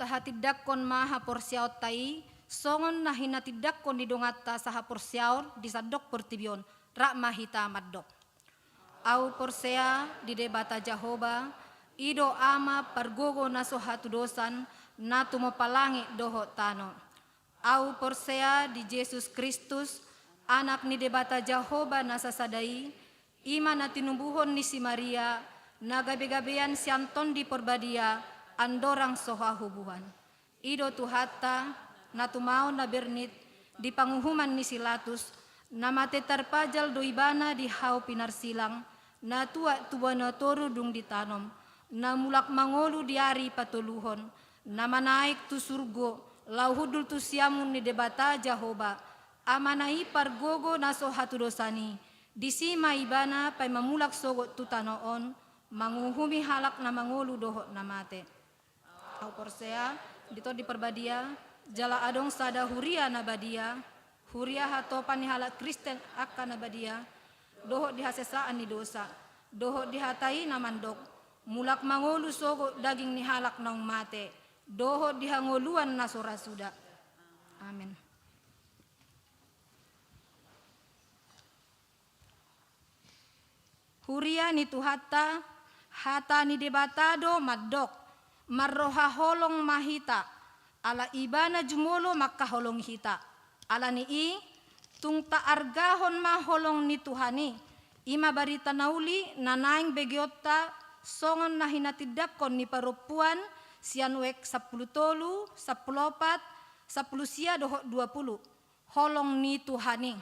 Tahatindangkon ma haporseaonta i, songon na hinatindangkon ni donganta sahaporseaon di sandok portibi on. Rap ma hita mandok. Ahu porsea di Debata Jahowa, i do Ama pargogo na so hatudosan, na tumompa langit dohot tano. Ahu porsea di Jesus Kristus, Anak ni Debata Jahowa na sasada i, i ma na tinumbuhon ni si Maria, na gabegabean sian Tondi Porbadia, andorang so hahubuan. I do Tuhanta, na tumaon na bernit di panguhuman ni si Latus, na mate tarpajal do Ibana di hau pinarsilang, na tuat tu banua toru dung ditanom, na mulak mangolu di ari patoluhon, na manaek tu surgo, laho hundul tu siamun ni Debata Jahowa, Amana i pargogo na so hatudosan i, disi ma Ibana paima mulak sogot tu tano on, manguhumi halak na mangolu dohot na mate. Ahu porsea di Tondi Porbadia, jala adong sada huria na badia, huria hatopan ni halak Kristen angka na badia, dohot di hasesaan ni dosa, dohot di hata i na mandok, mulak mangolu sogot daging ni halak naung mate, dohot di hangoluan na so ra suda. Amen. Huria ni Tuhanta, hata ni Debata do mandok, marroha holong ma hita, ala Ibana jumolo mangkaholongi hita. Ala ni i, tung taargahon ma holong ni Tuhan i, i ma barita na uli na naeng begeonta songon na hinatindangkon ni parompuan sian Oek sampulu tolu, sampulu opat, sampulu sia dohot dua pulu. Holong ni Tuhan i.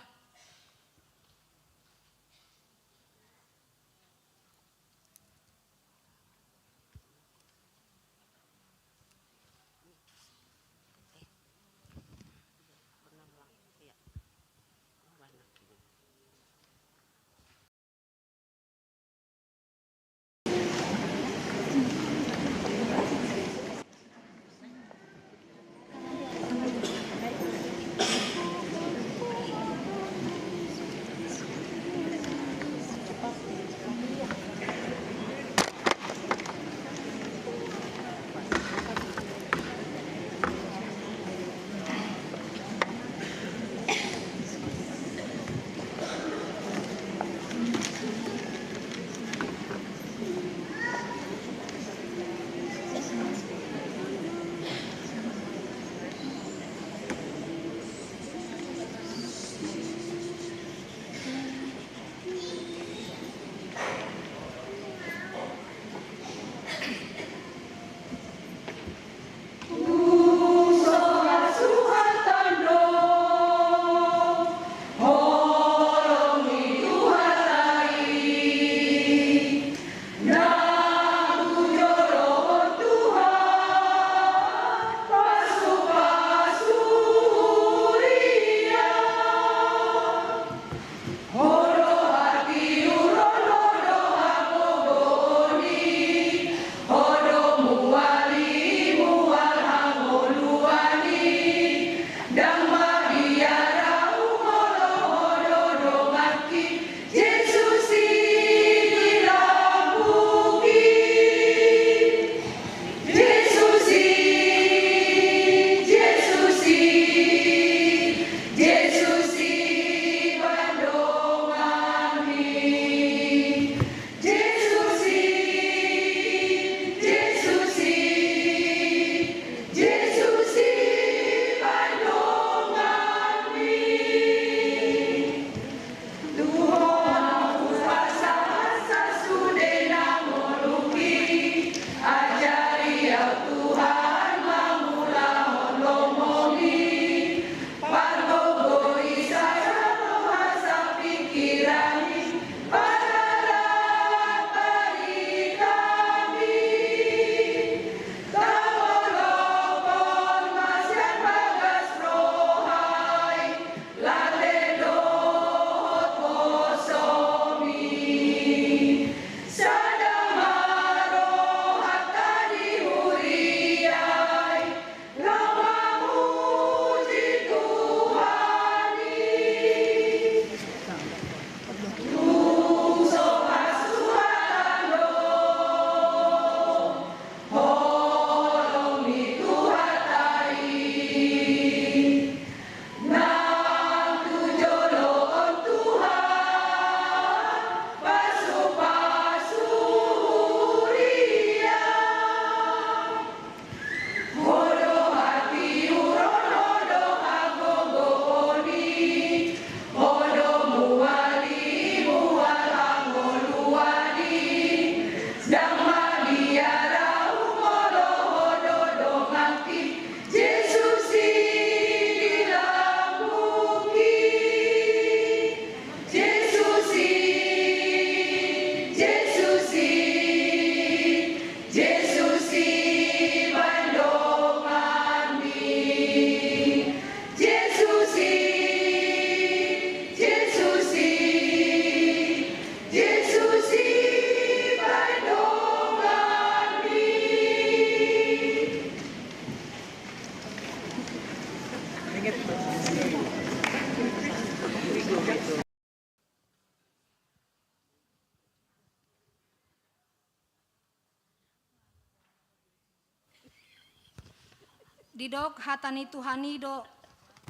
Didok hata ni Tuhan i do,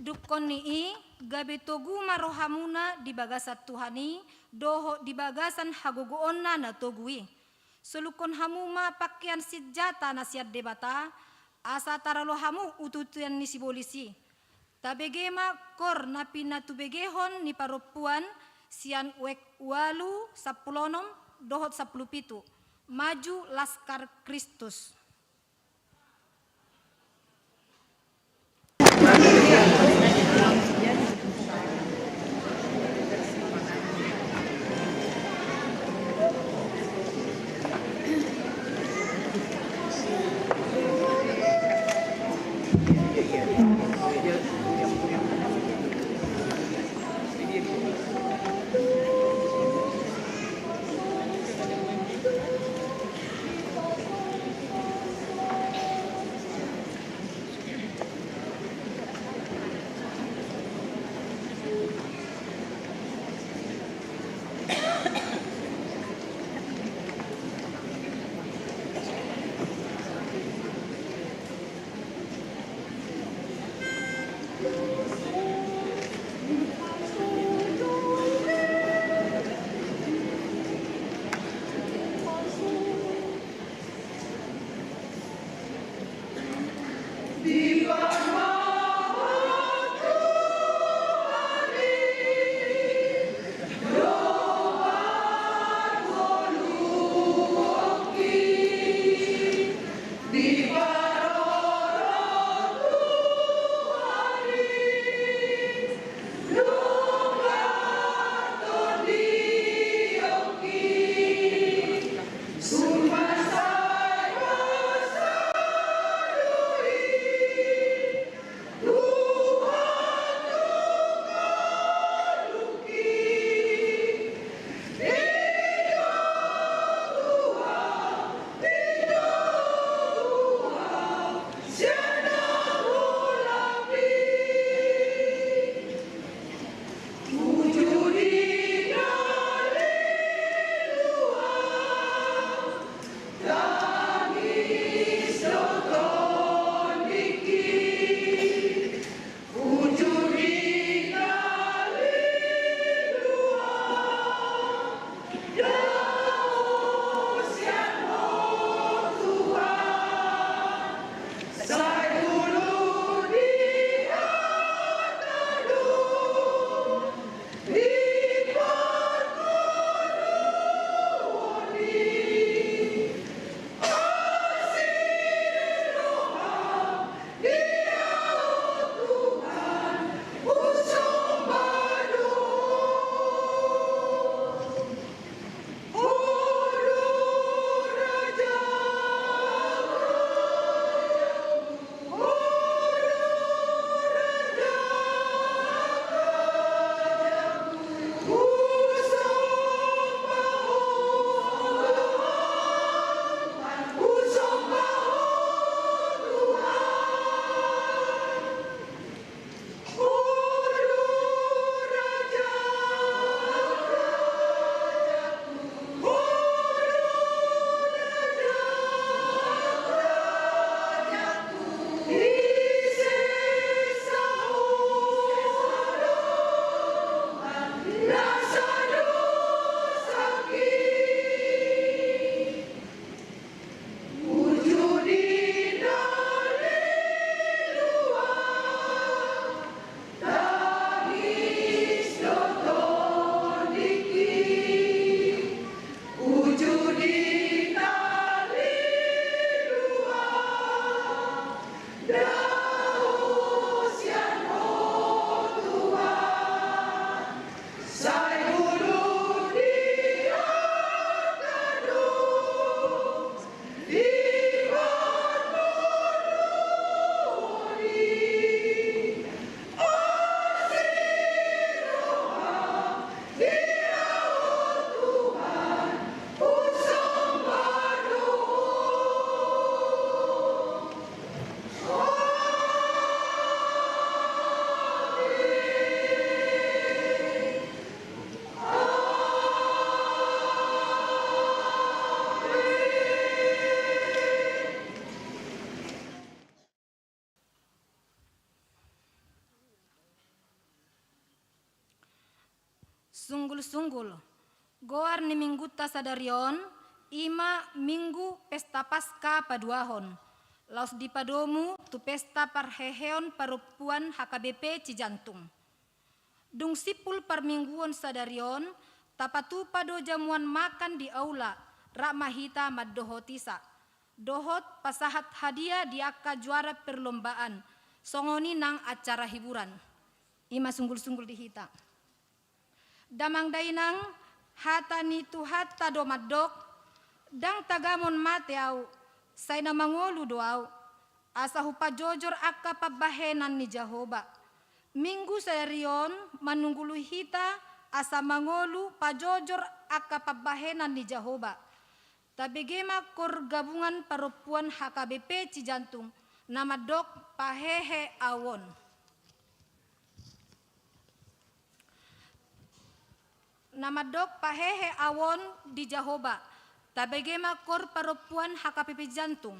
dungkon ni i, gabe togu ma rohamuna di bagasan Tuhan i, dohot di bagasan hagogoonna na togu i. Solukkon hamu ma pakean sinjata na sian Debata, asa taralo hamu ututuan ni sibolis i. Tabege ma kor na pinatubegehon ni parompuan, sian oek ualu, sampulu onom, dohot sampulu pitu. Maju Laskar Kristus. Sunggul-sunggul, goar ni minggunta sadari on, i ma Minggu Pesta Paska paduahon, laos dipadomu tu pesta parheheon parompuan H K B P Cijantung. Dung simpul parmingguon sadari on, tapatupa do jamuan makan di aula, rap ma hita mandohoti sa. Dohot pasahat hadiah di angka juara perlombaan, songon i nang acara hiburan. I ma sunggul-sunggul di hita. Damang dainang, hata ni Tuhanta do mandok, ndang tagamon mate ahu, sai na mangolu do ahu, asa hupajojor angka pambahenan ni Jahowa. Minggu sadari on manunggului hita asa mangolu pajojor angka pambahenan ni Jahowa. Tabege ma kor gabungan parompuan H K B P Cijantung, na mandok pahehe ahu on. Na mandok pahehe ahu on di Jahowa. Tabege ma kor parompuan H K B P Cijantung.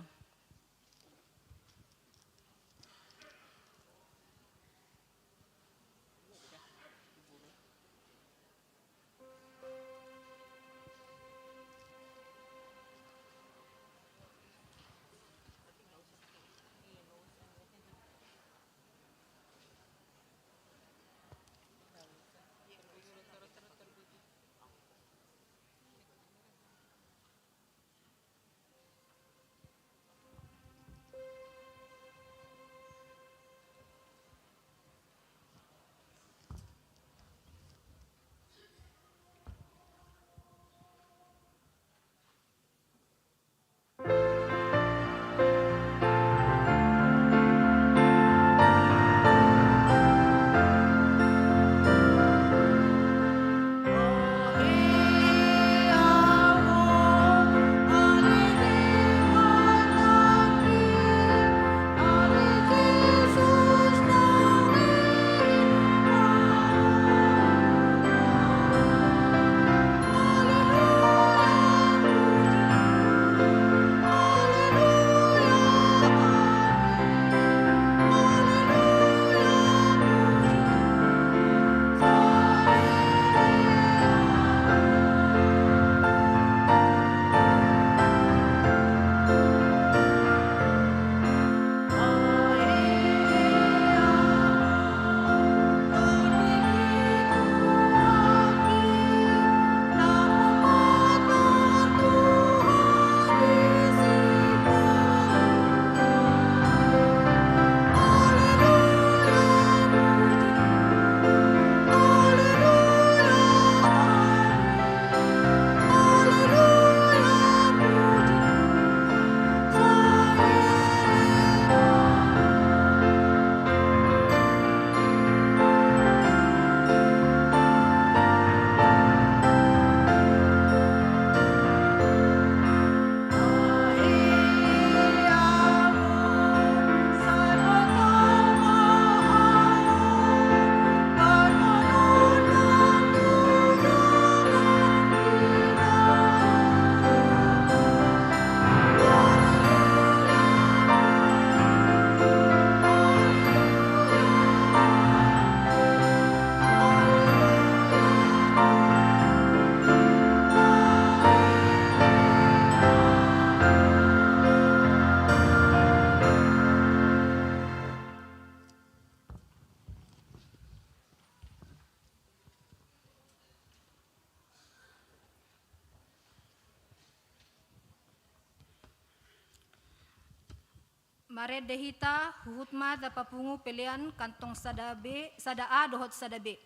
Marende hita, huhut ma tapapungu pelean kantong sada B, sada A dohot sada B.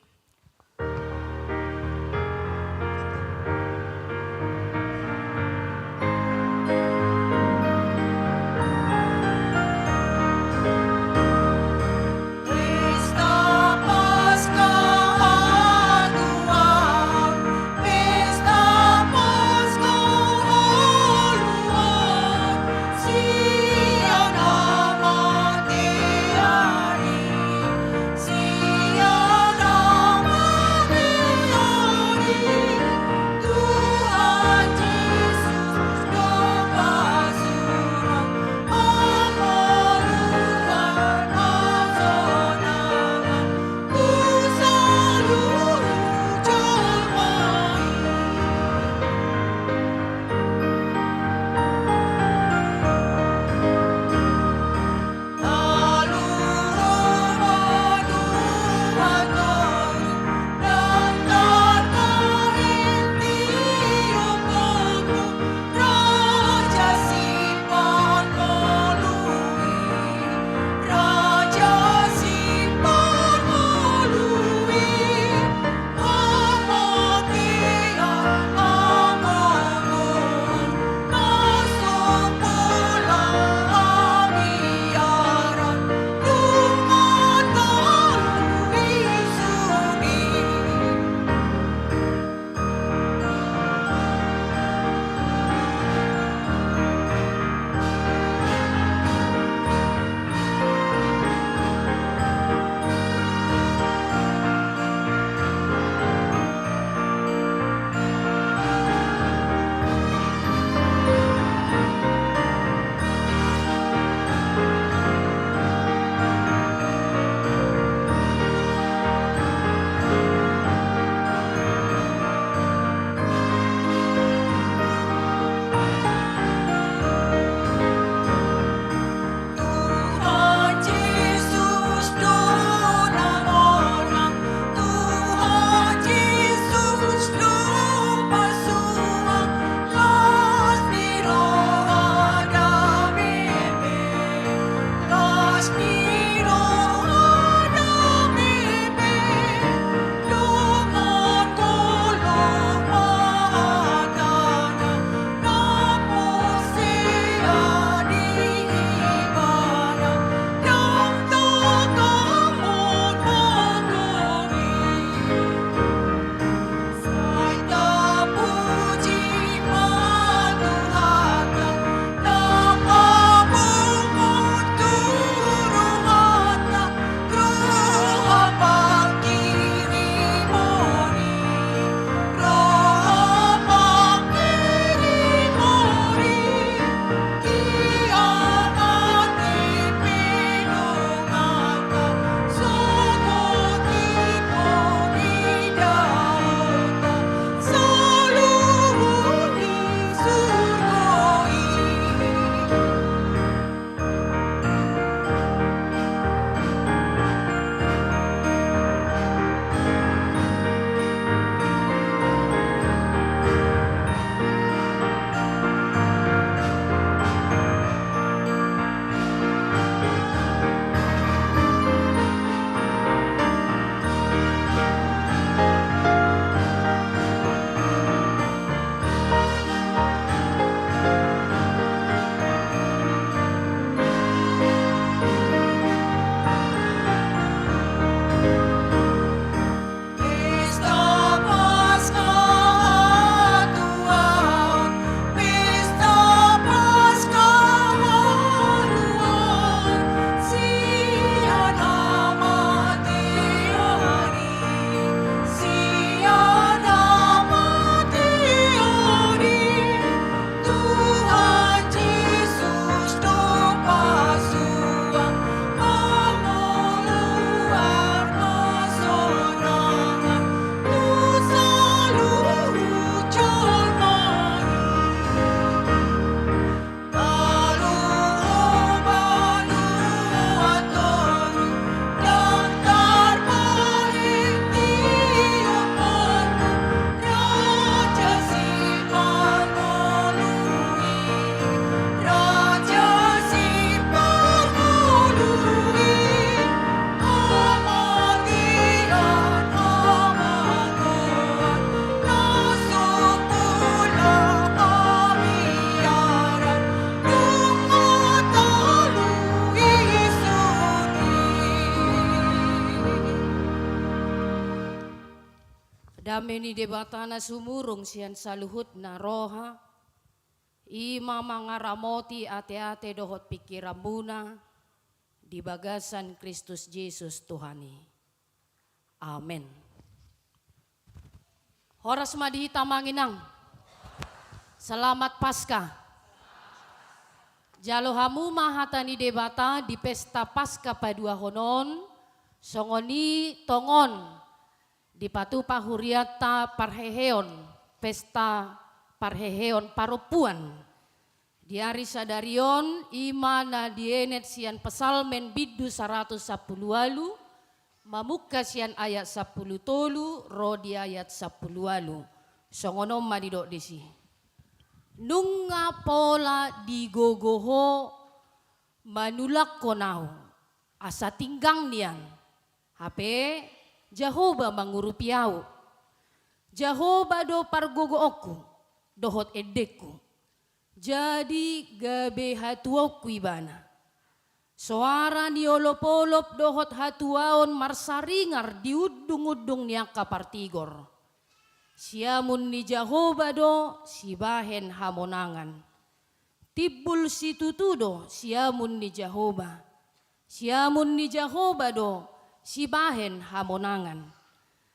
Dame ni Debata na sumurung sian saluhutna roha, i ma mangaramoti ateate dohot pingkiranmuna di bagasan Kristus Jesus Tuhan i. Amen. Horas ma di hita amang inang. Selamat Paskah. Jalo hamu ma hata ni Debata di pesta Paskah paduahon on, songon i tongon dipatupa hurianta parheheon, pesta parheheon parompuan. Di ari sadari on, i ma na dienet sian Psalmen bindu saratus sampulu ualu, mamungka sian ayat sampulu tolu ro di ayat sampulu ualu. Songon on ma didok disi. Nunga pola digogo ho manulakkon ahu, asa tinggang nian. Hape Jahowa mangurupi ahu. Jahowa do pargogoonku dohot endengku. Jadi gabe hatuaonku ibana. Soara ni olopolop dohot hatuaon marsaringar di undungundung ni angka partigor. Siamun ni Jahowa do sibahen hamonangan. Timbul situtu do siamun ni Jahowa. Siamun ni Jahowa do sibahen hamonangan.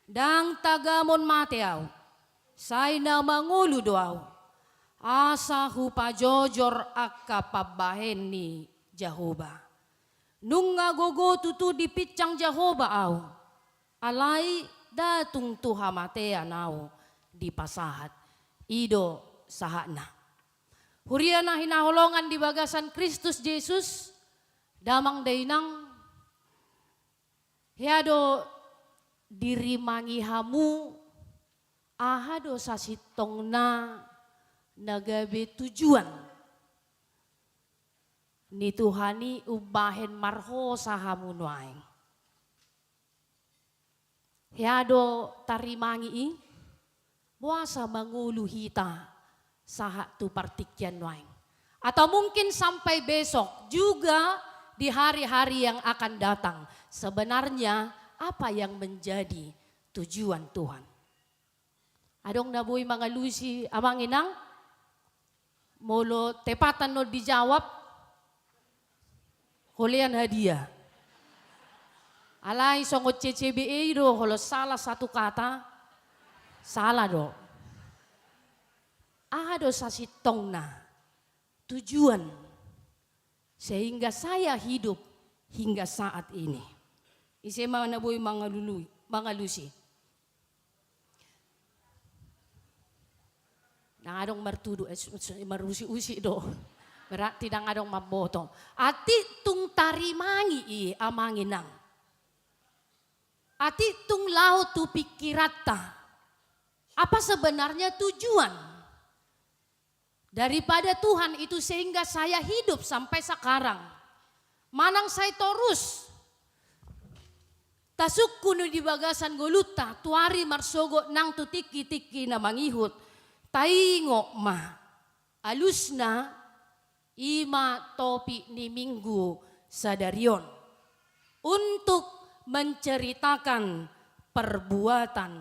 Ndang tagamon mate ahu, sai na mangolu do ahu, asa hupajojor angka pambahen ni Jahowa. Nunga gogo tutu dipinsang Jahowa ahu, alai ndang tung tu hamatean ahu dipasahat. I do sahatna. Huria na hinaholongan di bagasan Kristus Jesus, damang dainang, hea do dirimangi hamu, aha do sasintongna na gabe tujuan ni Tuhan i umbahen marhosa hamu nuaeng. Hea do tarimangi i, boasa mangolu hita sahat tu partingkian nuaeng. Atau mungkin sampai besok juga di hari-hari yang akan datang. Sebenarnya apa yang menjadi tujuan Tuhan? Adong na boi mangalusi amang inang? Molo tepatan on dijawab, holean hadiah. Alai songon C C B E do, molo salah satu kata, salah do. Aha do sasintongna, tujuan, sehingga saya hidup hingga saat ini? Ise ma na boi mangalului, mangalusi? Ndang adong martudu, eh, su-, su-, marusi-usi do. Berarti ndang adong mamboto. Atik tung tarimangi i amang inang. Atik tung laho tu pingkiranta. Apa sebenarnya tujuan daripada Tuhan itu sehingga saya hidup sampai sekarang? Manang sai torus tasungkun i di bagasan ngolunta tu ari marsogot nang tu tingki-tingki na mangihut, taingot ma alusna, i ma topik ni Minggu sadari on, untuk menceritakan perbuatan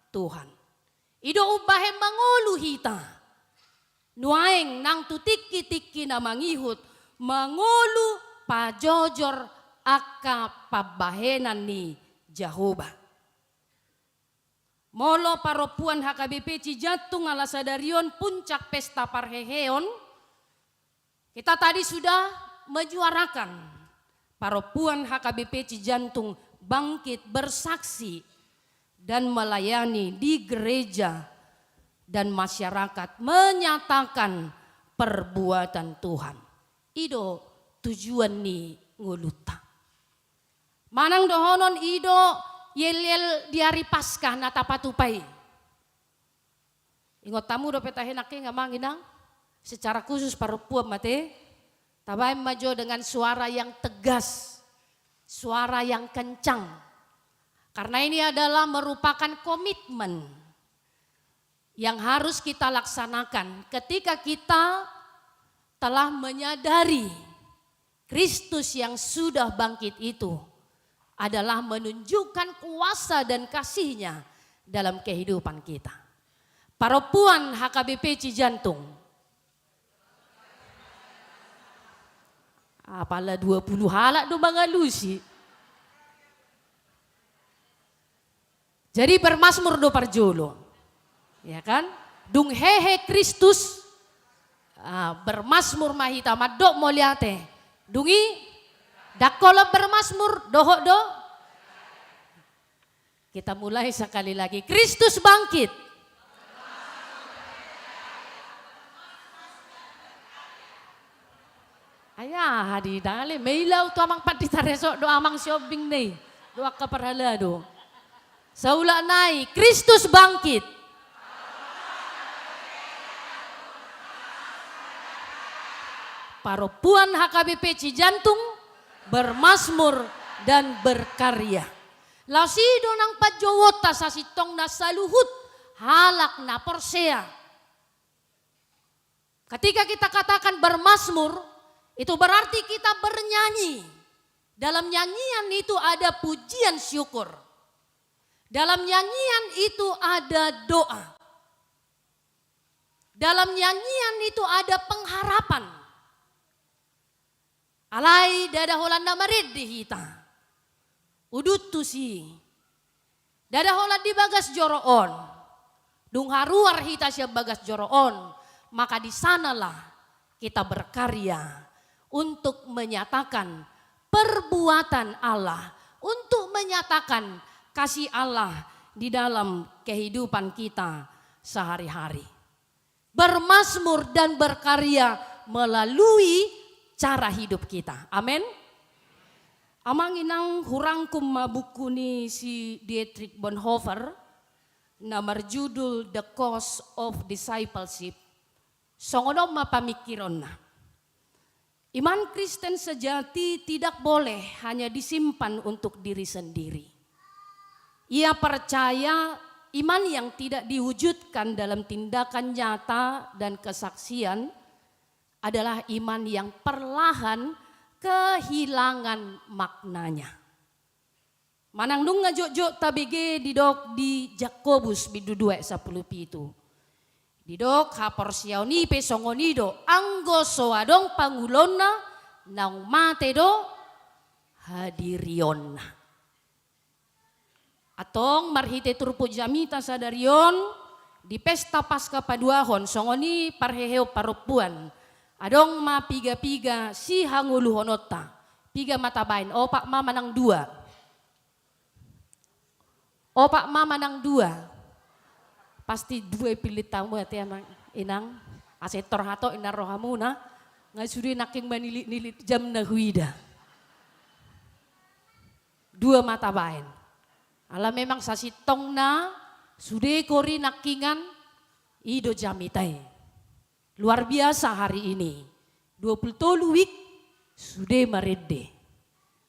Tuhan. I do umbahen mangolu hita nuaeng nang tu tingki-tingki na mangihut, mangolu pajojor angka pambahenan ni Jahowa. Molo parompuan H K B P Cijantung ala sadari on puncak pesta parheheon, kita tadi sudah menyuarakan, parompuan H K B P Cijantung bangkit bersaksi dan melayani di gereja dan masyarakat, menyatakan perbuatan Tuhan. I do tujuan ni ngolunta. Manang dohonon i do yel-yel di ari Paskah na tapatupa i. Ingot hamu dope tahe nangkin amang inang, secara khusus parompuan ma te, tabaen ma jo dengan suara yang tegas, suara yang kencang. Karena ini adalah merupakan komitmen yang harus kita laksanakan ketika kita telah menyadari Kristus yang sudah bangkit itu adalah menunjukkan kuasa dan kasih-Nya dalam kehidupan kita. Parompuan H K B P Cijantung. Apala dua puluh halak do mangalusi. Jadi bermasmur do parjolo. Ya kan? Dung hehe Kristus, ah, bermasmur ma hita, mandok mauliate. Dung i, ndang holan bermasmur, dohot do. Kita mulai sekali lagi. Kristus bangkit. Ai aha di dale, mailau tu amang pandita resort do, amang siombing ni, do angka parhalado. Saulak nai, Kristus bangkit. Parompuan H K B P Cijantung bermasmur dan berkarya. Laos i do nang panjouonta sasintongna saluhut halak na porsea. Ketika kita katakan bermasmur, itu berarti kita bernyanyi. Dalam nyanyian itu ada pujian syukur. Dalam nyanyian itu ada doa. Dalam nyanyian itu ada pengharapan. Alai ndada holan na marende hita. Udut tusi. Ndada holan di bagas joro on. Dung haruar hita sian bagas joro on, maka di sanalah kita berkarya untuk menyatakan perbuatan Allah, untuk menyatakan kasih Allah di dalam kehidupan kita sehari-hari. Bermasmur dan berkarya melalui cara hidup kita. Amin. Amang inang, hurangkum ma buku ni si Dietrich Bonhoeffer, na marjudul The Cost of Discipleship. Songon on ma pamingkironna. Iman Kristen sejati tidak boleh hanya disimpan untuk diri sendiri. Ia percaya iman yang tidak diwujudkan dalam tindakan nyata dan kesaksian adalah iman yang perlahan kehilangan maknanya. Manang nunga jotjot tabege didok di Jakobus bindu dua sampulu pitu. Didok haporseaon i pe songon i do, anggo so adong pangulaonna, naung mate do hadirionna. Antong marhite turpuk jamita sadari on, di pesta Paska paduahon, songon i parheheon parompuan. Adong ma piga-piga sihangoluhononta. Piga ma tabaen, opat ma manang dua? Opat ma manang dua? Pasti dua i pillit hamu ate amang inang. Asa tor hatop inang rohamuna. Nga sude nangkin manilit-nilit jam na huida. Dua ma tabaen. Ala memang sasintongna sude kori nangkingan i do jamita i. Luar biasa hari ini. Dua pulu tolu wik sude marende.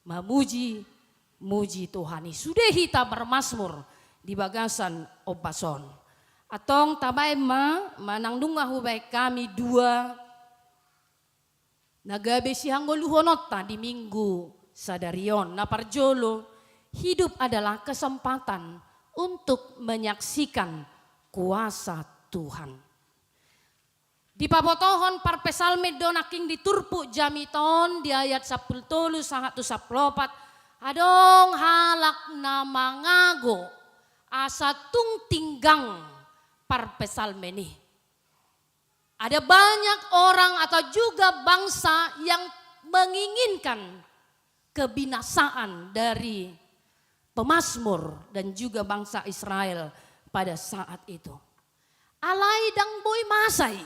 Mamuji-muji Tuhan i. Sude hita bermasmur di bagasan ombas on. Antong tabaen ma, manang nunga hubaen hami dua na gabe sihangoluhononta di Minggu sadari on. Na parjolo, hidup adalah kesempatan untuk menyaksikan kuasa Tuhan. Dipabotohon parpsalmen do nangkin di turpuk jamita on di ayat sampulu tolu sahat tu sampulu opat, adong halak na mangago asa tung tinggang parpsalmen i. Ada banyak orang atau juga bangsa yang menginginkan kebinasaan dari pemazmur dan juga bangsa Israel pada saat itu. Alai ndang boi masa i.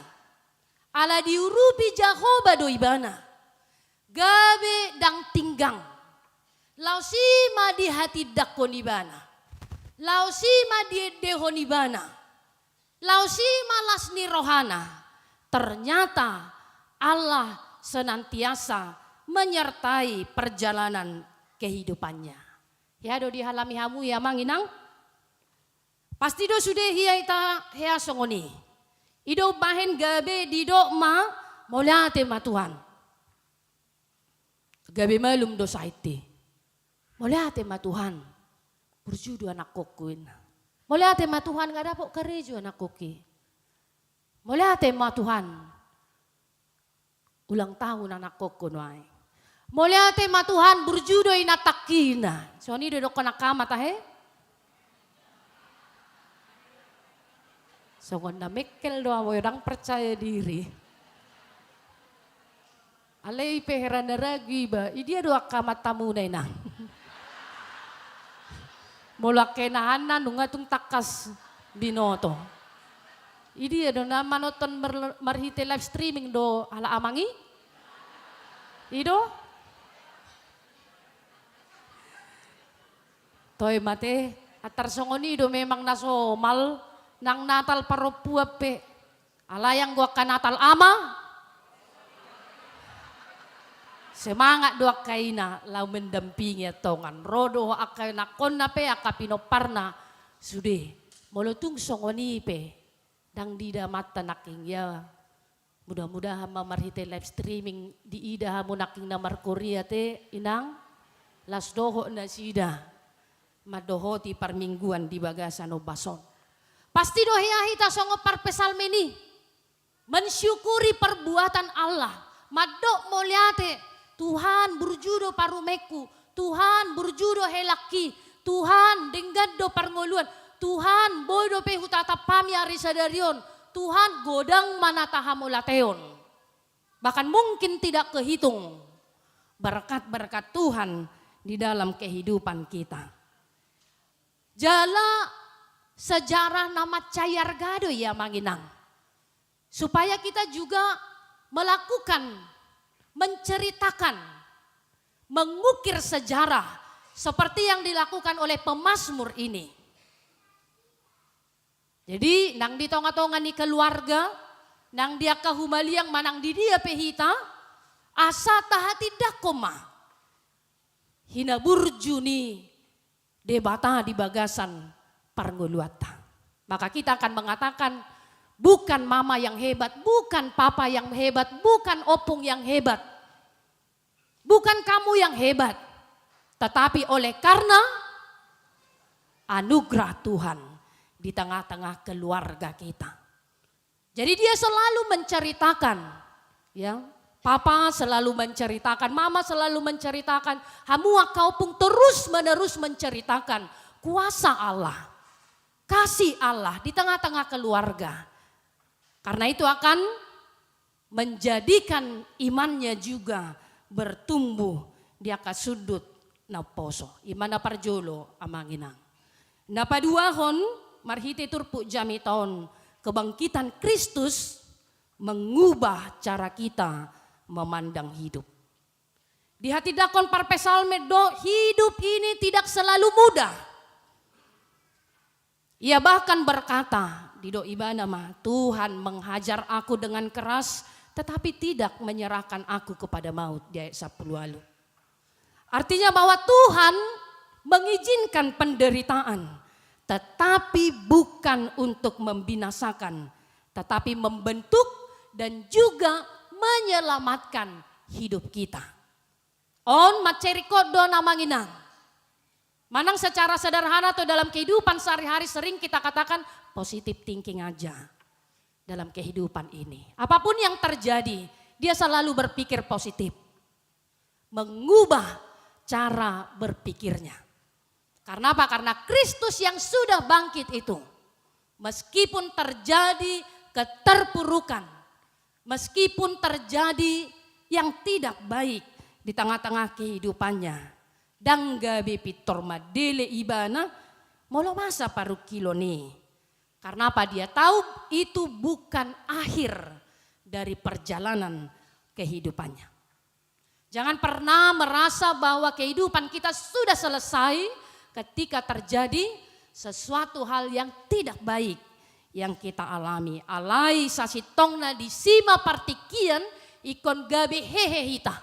Ala diurupi Jahowa do ibana. Gabe ndang tinggang. Laos i ma dihatindangkon ibana. Laos i ma diendehon ibana. Laos i ma las ni rohana. Ternyata Allah senantiasa menyertai perjalanan kehidupannya. Hea do dialami hamu i amang inang? Pasti do sude hea hita hea songon i. I do umbahen gabe didok ma, mauliate ma Tuhan. Gabe malum do sahit i. Mauliate ma Tuhan. Burju do anakkonku inna. Mauliate ma Tuhan, nga dapot karejo anakkongki. Mauliate ma Tuhan, ulang tahun anakkongku nuaeng. Mauliate ma Tuhan, burju do inantangkina. Songon i do idokkon angka ama tahe. Songon na mengkel do ahu, ndang percaya diri. Alai pe heran na ragu iba, idia do angka amantamuna, Inang? Molo angka inahanna nunga tung tangkas binoto. Idia do na manonton mer-, marhite live streaming do halak amang i? I do? Toe ma te, antar songon i do memang na somal, nang Natal parompuan pe. Alai anggo angka Natal ama, semangat do angka ina laho mendampingi antong. Ro do angka anakkonna pe, angka pinomparna sude. Molo tung songon i pe, ndang diida amanta nangkin, ya. Mudah-mudahan ma marhite live streaming diida hamu nangkin na marhuria te, Inang. Las dohot nasida mandohoti parmingguan di bagasan ombas on. Pasti do hea hita songon parpsalmen i mensyukuri perbuatan Allah, mandok mauliate, Tuhan, burju do parumaenku, Tuhan, burju do helangki, Tuhan, denggan do parngoluan, Tuhan, boi dope hutatap hami ari sadari on, Tuhan, godang ma na tahamauliateon. Bahkan mungkin tidak kehitung berkat-berkat Tuhan di dalam kehidupan kita. Jala sejarah na mansai arga do i, Amang Inang. Supaya kita juga melakukan, menceritakan, mengukir sejarah seperti yang dilakukan oleh pemazmur ini. Jadi, nang di tonga-tonga ni keluarga, nang di angka humaliang manang di dia pe hita, asa tahatindangkon ma hinaburju ni Debata di bagasan parngoluanta. Maka kita akan mengatakan, bukan mama yang hebat, bukan papa yang hebat, bukan opung yang hebat, bukan kamu yang hebat, tetapi oleh karena anugerah Tuhan di tengah-tengah keluarga kita. Jadi dia selalu menceritakan, ya, papa selalu menceritakan, mama selalu menceritakan, hamu angka opung terus-menerus menceritakan kuasa Allah, kasih Allah di tengah-tengah keluarga. Karena itu akan menjadikan imannya juga bertumbuh di angka sundut na umposo. I ma na parjolo, Amang Inang. Na paduahon, marhite turpuk jamita on, kebangkitan Kristus mengubah cara kita memandang hidup. Dihatindangkon parpsalmen do, hidup ini tidak selalu mudah. Ia bahkan berkata, didok ibana ma, "Tuhan menghajar aku dengan keras, tetapi tidak menyerahkan aku kepada maut," di ayat sampulu ualu. Artinya bahwa Tuhan mengizinkan penderitaan, tetapi bukan untuk membinasakan, tetapi membentuk dan juga menyelamatkan hidup kita. On mansai ringkot do, Amang Inang. Manang secara sederhana atau dalam kehidupan sehari-hari sering kita katakan positive thinking aja dalam kehidupan ini. Apapun yang terjadi, dia selalu berpikir positif. Mengubah cara berpikirnya. Karena apa? Karena Kristus yang sudah bangkit itu, meskipun terjadi keterpurukan, meskipun terjadi yang tidak baik di tengah-tengah kehidupannya, ndang gabe pintor mandele ibana molo masa parungkilon i. Karena apa? Dia tahu itu bukan akhir dari perjalanan kehidupannya. Jangan pernah merasa bahwa kehidupan kita sudah selesai ketika terjadi sesuatu hal yang tidak baik yang kita alami. Alai sasintongna disi ma partingkian ingkon gabe hehe hita.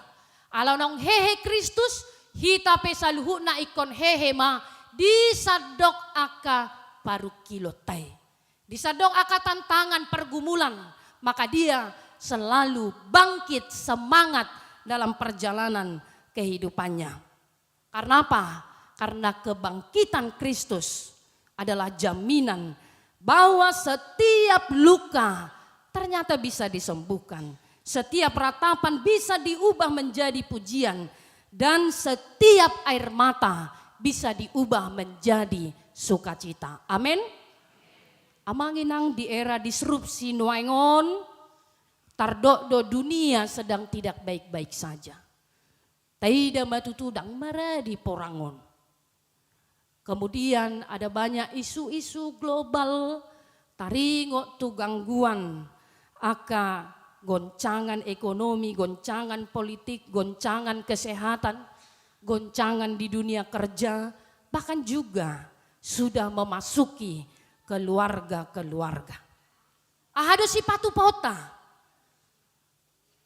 Ala naung hehe Kristus, hita pe saluhutna ingkon hehe ma di sandok angka parungkilonta i. Di sandok angka tantangan, pergumulan, maka dia selalu bangkit semangat dalam perjalanan kehidupannya. Karena apa? Karena kebangkitan Kristus adalah jaminan bahwa setiap luka ternyata bisa disembuhkan, setiap ratapan bisa diubah menjadi pujian, dan setiap air mata bisa diubah menjadi sukacita. Amin. Amang inang, di era disrupsi nuaeng on, tardok do dunia sedang tidak baik-baik saja. Taida ma tutu ndang maradi porang on. Kemudian ada banyak isu-isu global, taringot tu gangguan, angka goncangan ekonomi, goncangan politik, goncangan kesehatan, goncangan di dunia kerja, bahkan juga sudah memasuki keluarga-keluarga. Aha do sipatupaonta?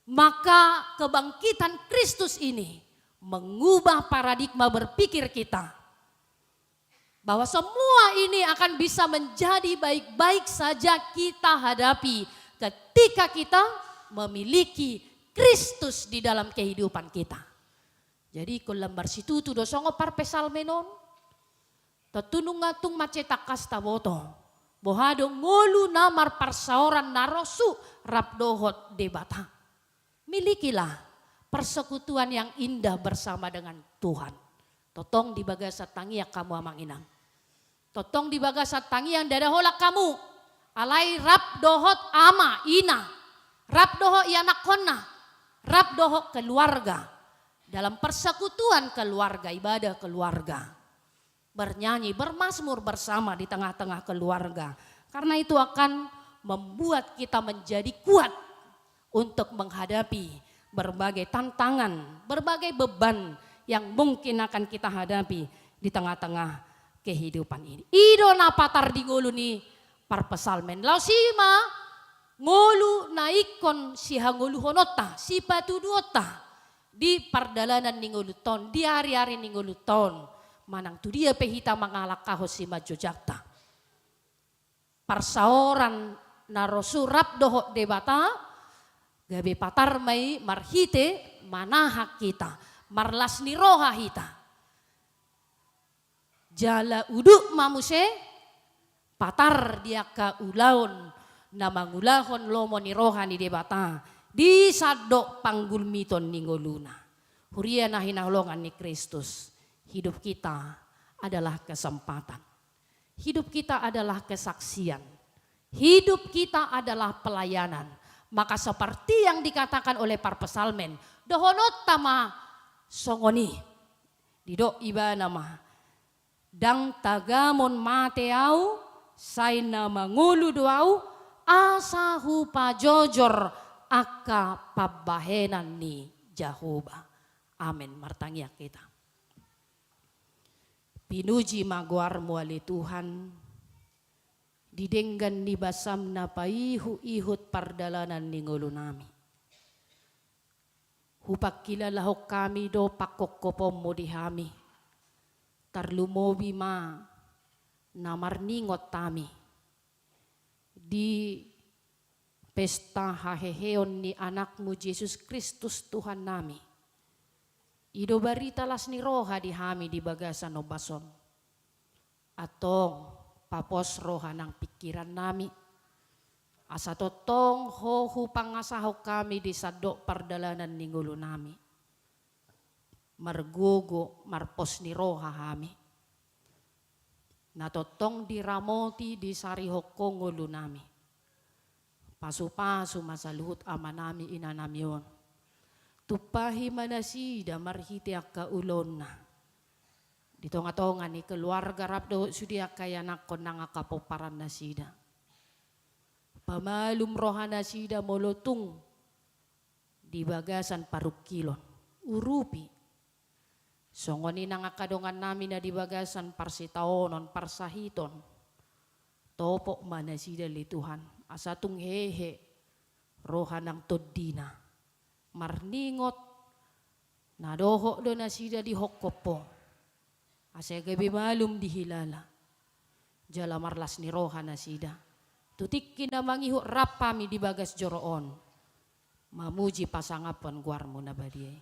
Maka kebangkitan Kristus ini mengubah paradigma berpikir kita, bahwa semua ini akan bisa menjadi baik-baik saja kita hadapi ketika kita memiliki Kristus di dalam kehidupan kita. Jadi, ingkon lam marsitutu do songon parpsalmen on. Tontu nunga tung mansai tangkas taboto boha do ngolu na marparsaoran na rosu rap dohot Debata. Milikilah persekutuan yang indah bersama dengan Tuhan. Tongtong di bagasan tangiang hamu, amang inang. Tongtong di bagasan tangiang, ndada holan hamu. Alai rap dohot ama, ina, rap dohot ianakhonna, rap dohot keluarga, dalam persekutuan keluarga, ibadah keluarga, bernyanyi, bermazmur bersama di tengah-tengah keluarga. Karena itu akan membuat kita menjadi kuat untuk menghadapi berbagai tantangan, berbagai beban yang mungkin akan kita hadapi di tengah-tengah kehidupan ini. I do na patar di ngolu ni parpsalmen. Laos i ma ngolu na ingkon sihangoluhononta, sipatuduonta di pardalanan ni ngolunta on, di ari-ari ni ngolunta on, manang tu dia pe hita mangalangkahon simanjujungta. Parsaoran na rosu rap dohot Debata, gabe patar ma i marhite manahan hita, marlas ni roha hita. Jala udut ma muse patar di angka ulaon na mangulahon lomo ni roha ni Debata di sandok panggulmiton ni ngoluna. Huria na hinaholongan ni Kristus, hidup kita adalah kesempatan. Hidup kita adalah kesaksian. Hidup kita adalah pelayanan. Maka seperti yang dikatakan oleh parpsalmen, dohononta ma songon i. Didok ibana ma, ndang tagamon mate ahu, sai na mangolu do ahu, asa hupajojor angka pambahenan ni Jahowa. Amen. Martangiang hita. Pinuji ma goarmu ale Tuhan, di denggan ni basam na paihut-ihut pardalanan ni ngolunami. Hupangkilalahon hami do pangkopkoponmu di hami, tarlumobi ma na marningot hami di pesta haheheon ni Anakmu Jesus Kristus Tuhannami. I do barita las ni roha di hami di bagasan ombas on. Antong, papos roha nang pingkirannami, asa tongtong Ho hupangasahon hami di sandok pardalanan ni ngolunami. Margogo, marpos ni roha hami, na tongtong diramoti, disarihon Ho ngolunami. Pasupasu ma saluhut amanami inanami on. Tumpahi ma nasida marhite angka ulaonna di tongatonga ni keluarga rap dohot sude angka ianakhon nang angka pomparan nasida. Pamalum roha nasida molo tung di bagasan parungkilon. Urupi. Songon i nang angka dongannami na di bagasan parsitaonon, parsahiton. Topot ma nasida ale Tuhan, asa tung hehe roha nang tondina. Marningot, na dohot do nasida dihophop Ho, asa gabe malum dihilala. Jala marlas ni roha nasida. Tu tingki na mangihut rap hami di bagas joro on, mamuji pasangaphon goarmu na badia i.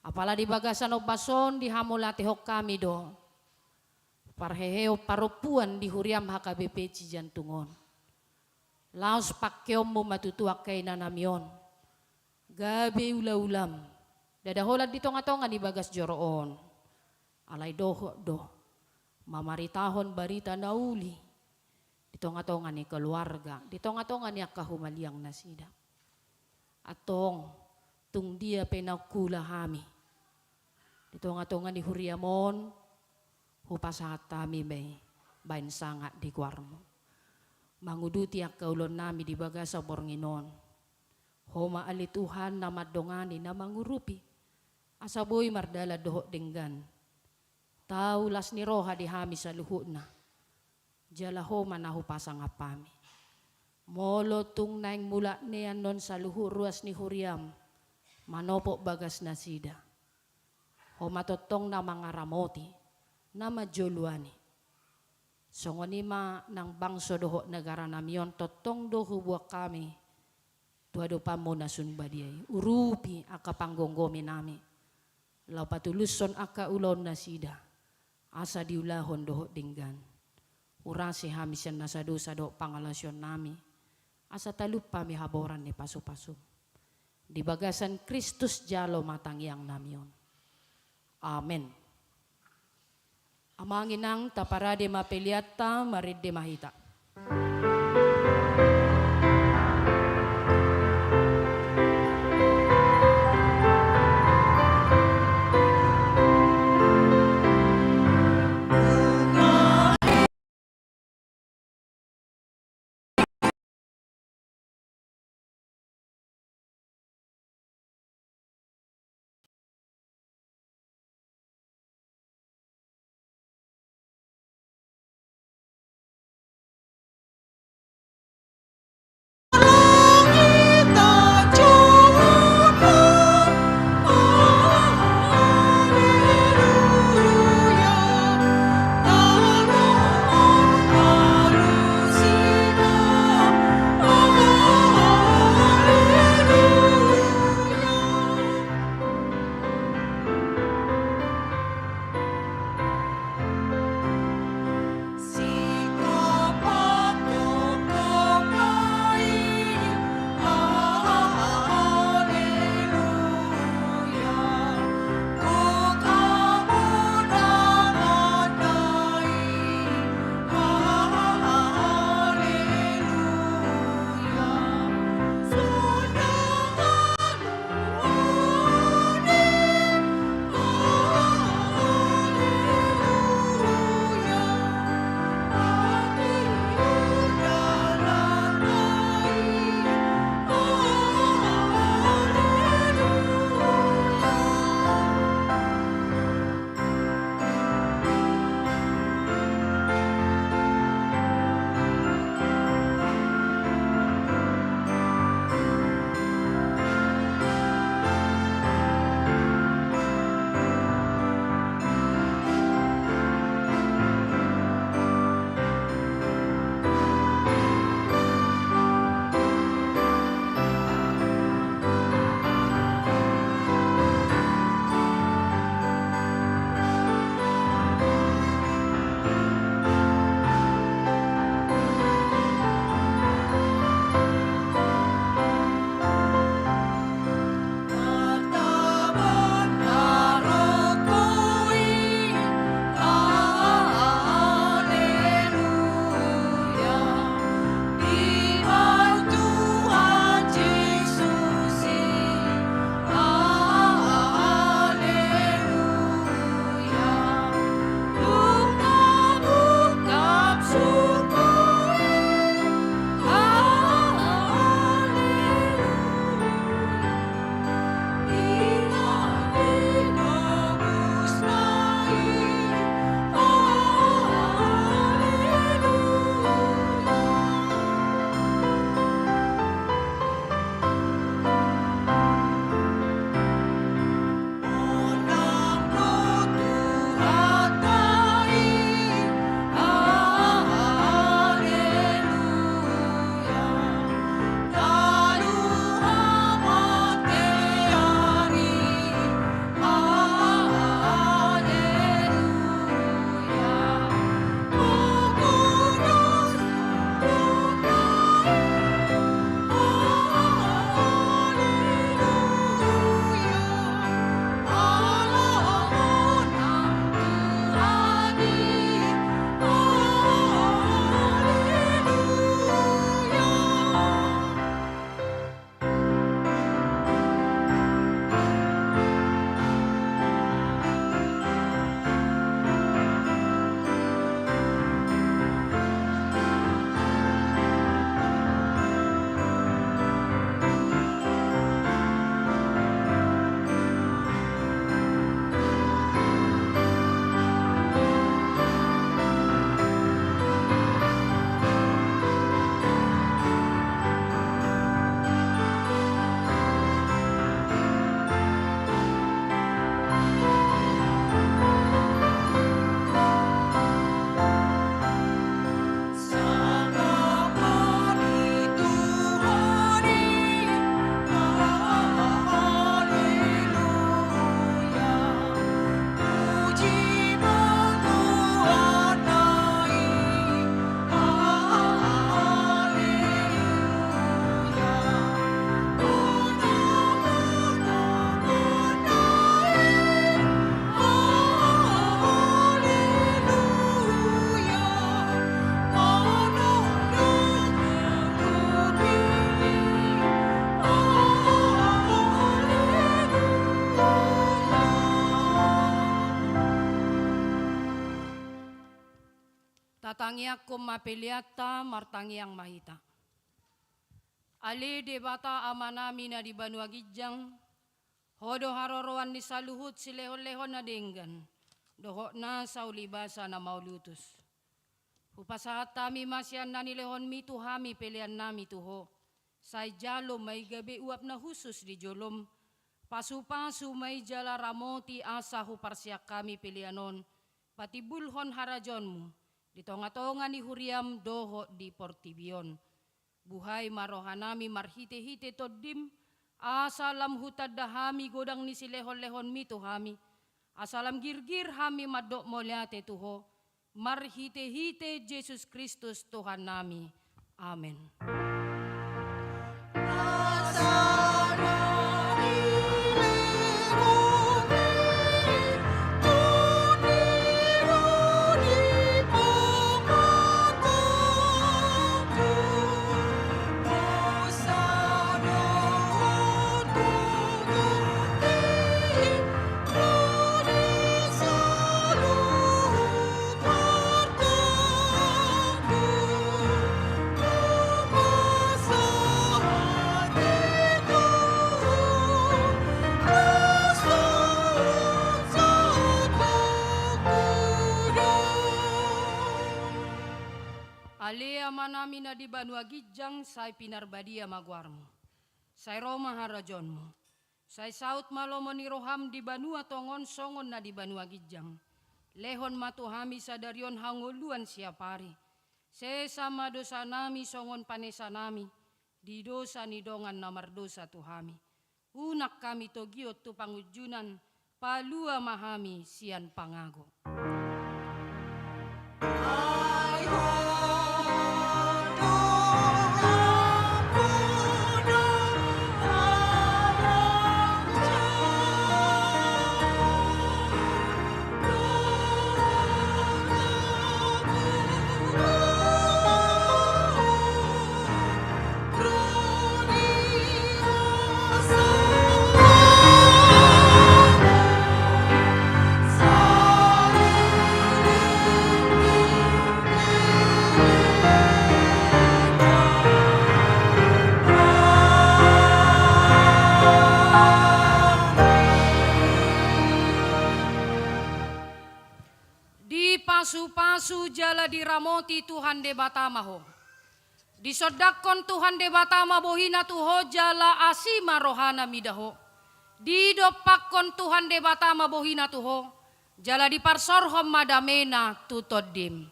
Apala di bagasan ombas on dihamauliatehon hami do parheheon parompuan di huriam H K B P Cijantung on. Laos pangkeonmu ma tutu angka inanami on gabe ulaulaM, ndada holan di tongatonga ni bagas joro on. Alai dohot do mamaritahon barita na uli di tongatonga ni keluarga, di tongatonga ni angka humaliang nasida. Antong, tung dia pe naung huula hami di tongatonga ni huriaM on, hupasahat hami ma i baen sangap di goarMu, manguduti angka ulaonnami di bagasan borngin on. Ho ma ale Tuhan na mandongani, na mangurupi, asa boi mardalan dohot denggan. Tau las ni roha di hami saluhutna, jala Ho ma na hupasangap hami. Molo tung naeng mulak ni annon saluhut ruas ni huriaM manopot bagas nasida, Ho ma tongtong na mangaramoti, na manjoloani. Songon i ma nang bangso dohot negaranami on tongtong do hubuat hami tu adopanMu na sun badia i. Urupi angka panggomgominami, laho patulushon angka ulaon nasida, asa diulahon dohot denggan. Urasi hami sian nasa dosa dohot pangalaosionnami, asa talup hami haboran ni pasupasuM. Di bagasan Kristus jalo ma tangiangnami on. Amen. Amang inang, taparade ma peleanta, marende ma hita. Tangiangkon ma peleanta, martangiang ma hita. Ale Debata Amanami na di banua ginjang, Ho do haroroan ni saluhut silehonlehon na denggan, dohot nasa ulibasa na mauliutus. Hupasahat hami ma sian na nilehonmi tu hami peleannami tu Ho, sai jalo ma i gabe uap na hushus di jolom, pasupasu ma i jala ramoti asa huparsian hami pelean on patimbulhon harajaonmu di tongatonga ni huriam dohot di portibi on. Buhai ma rohanami marhitehite Tondim, asa lam hutanda hami godang ni silehonlehonmi tu hami, asa lam girgir hami mandok mauliate tu Ho, marhitehite Jesus Kristus Tuhannami. Amen. Ale Amanami na di banua ginjang, sai pinarbadia ma goarmu. Sai ro ma harajaonmu. Sai saut ma lomo ni roham di banua tonga on songon na di banua ginjang. Lehon ma tu hami sadari on hangoluan siapari. Sesa ma dosanami songon panesanami di dosa ni dongan na mardosa tu hami. Unang hami togihon tu pangunjunan, palua ma hami sian pangago. Dipasupasu jala diramoti Tuhan Debata ma ho. Disondangkon Tuhan Debata ma bohina tu ho jala asi ma rohana mida ho. Didompakkon Tuhan Debata ma bohina tu ho, jala diparsorhon ma damena tu tondim.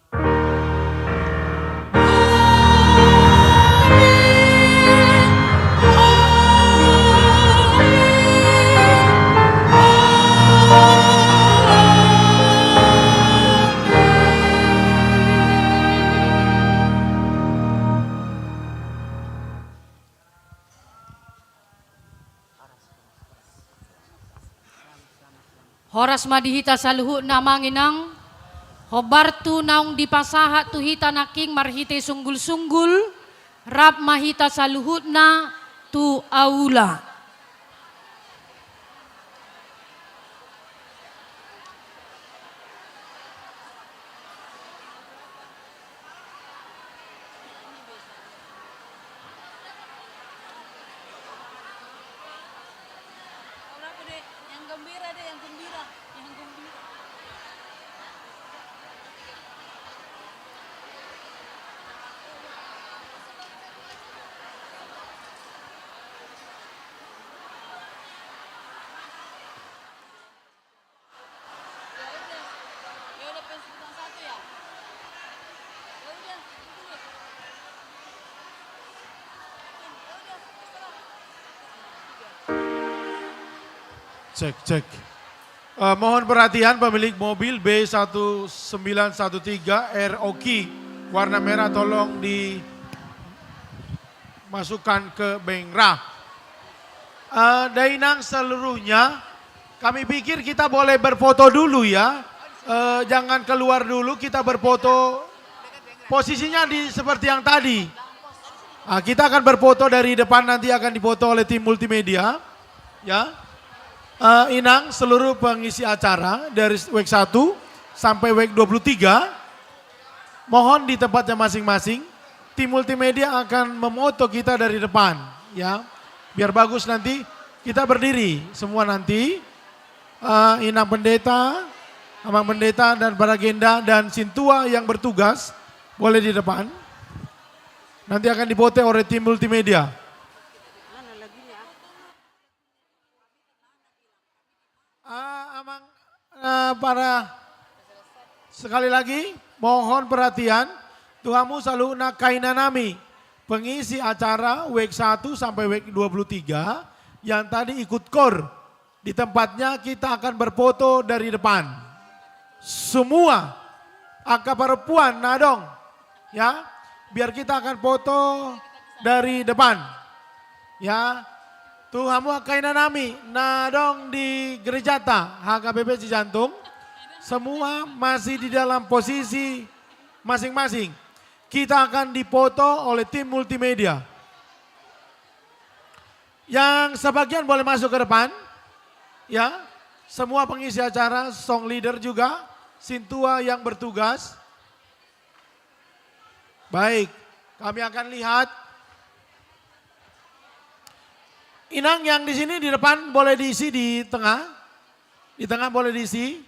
Horas ma di hita saluhutna, Amang Inang. Hombar tu naung dipasahat tu hita nangkin marhite sunggulsunggul, rap ma hita saluhutna tu aula. Cek, cek. Eh, mohon perhatian pemilik mobil B satu sembilan satu tiga R O Q warna merah, tolong di masukkan ke Bengra. Eh, Dainang seluruhnya, kami pikir kita boleh berfoto dulu ya. Eh, jangan keluar dulu, kita berfoto. Posisinya di, seperti yang tadi. Ah, kita akan berfoto dari depan, nanti akan difoto oleh tim multimedia. Ya. Eh, Inang, seluruh pengisi acara dari wek satu sampai wek dua puluh tiga. Mohon di tempatnya masing-masing. Tim multimedia akan memoto kita dari depan, ya. Biar bagus nanti kita berdiri semua nanti. Eh, Inang Pendeta, Amang Pendeta dan para Genda dan Sintua yang bertugas boleh di depan. Nanti akan dipoto oleh tim multimedia. Ah, amang, eh, para, sekali lagi, mohon perhatian, tu hamu saluhutna kainanami, pengisi acara week satu sampai week dua puluh tiga, yang tadi ikut kor, di tempatnya kita akan berfoto dari depan. Semua angka parompuan na adong, ya, biar kita akan foto dari depan. Ya, tu hamu angka inanami na adong di gerejata H K B P Cijantung, semua masih di dalam posisi masing-masing. Kita akan difoto oleh tim multimedia. Yang sebagian boleh masuk ke depan. Ya, semua pengisi acara, song leader juga, sintua yang bertugas. Baik, kami akan lihat. Inang, yang di sini di depan boleh diisi di tengah. Di tengah boleh diisi.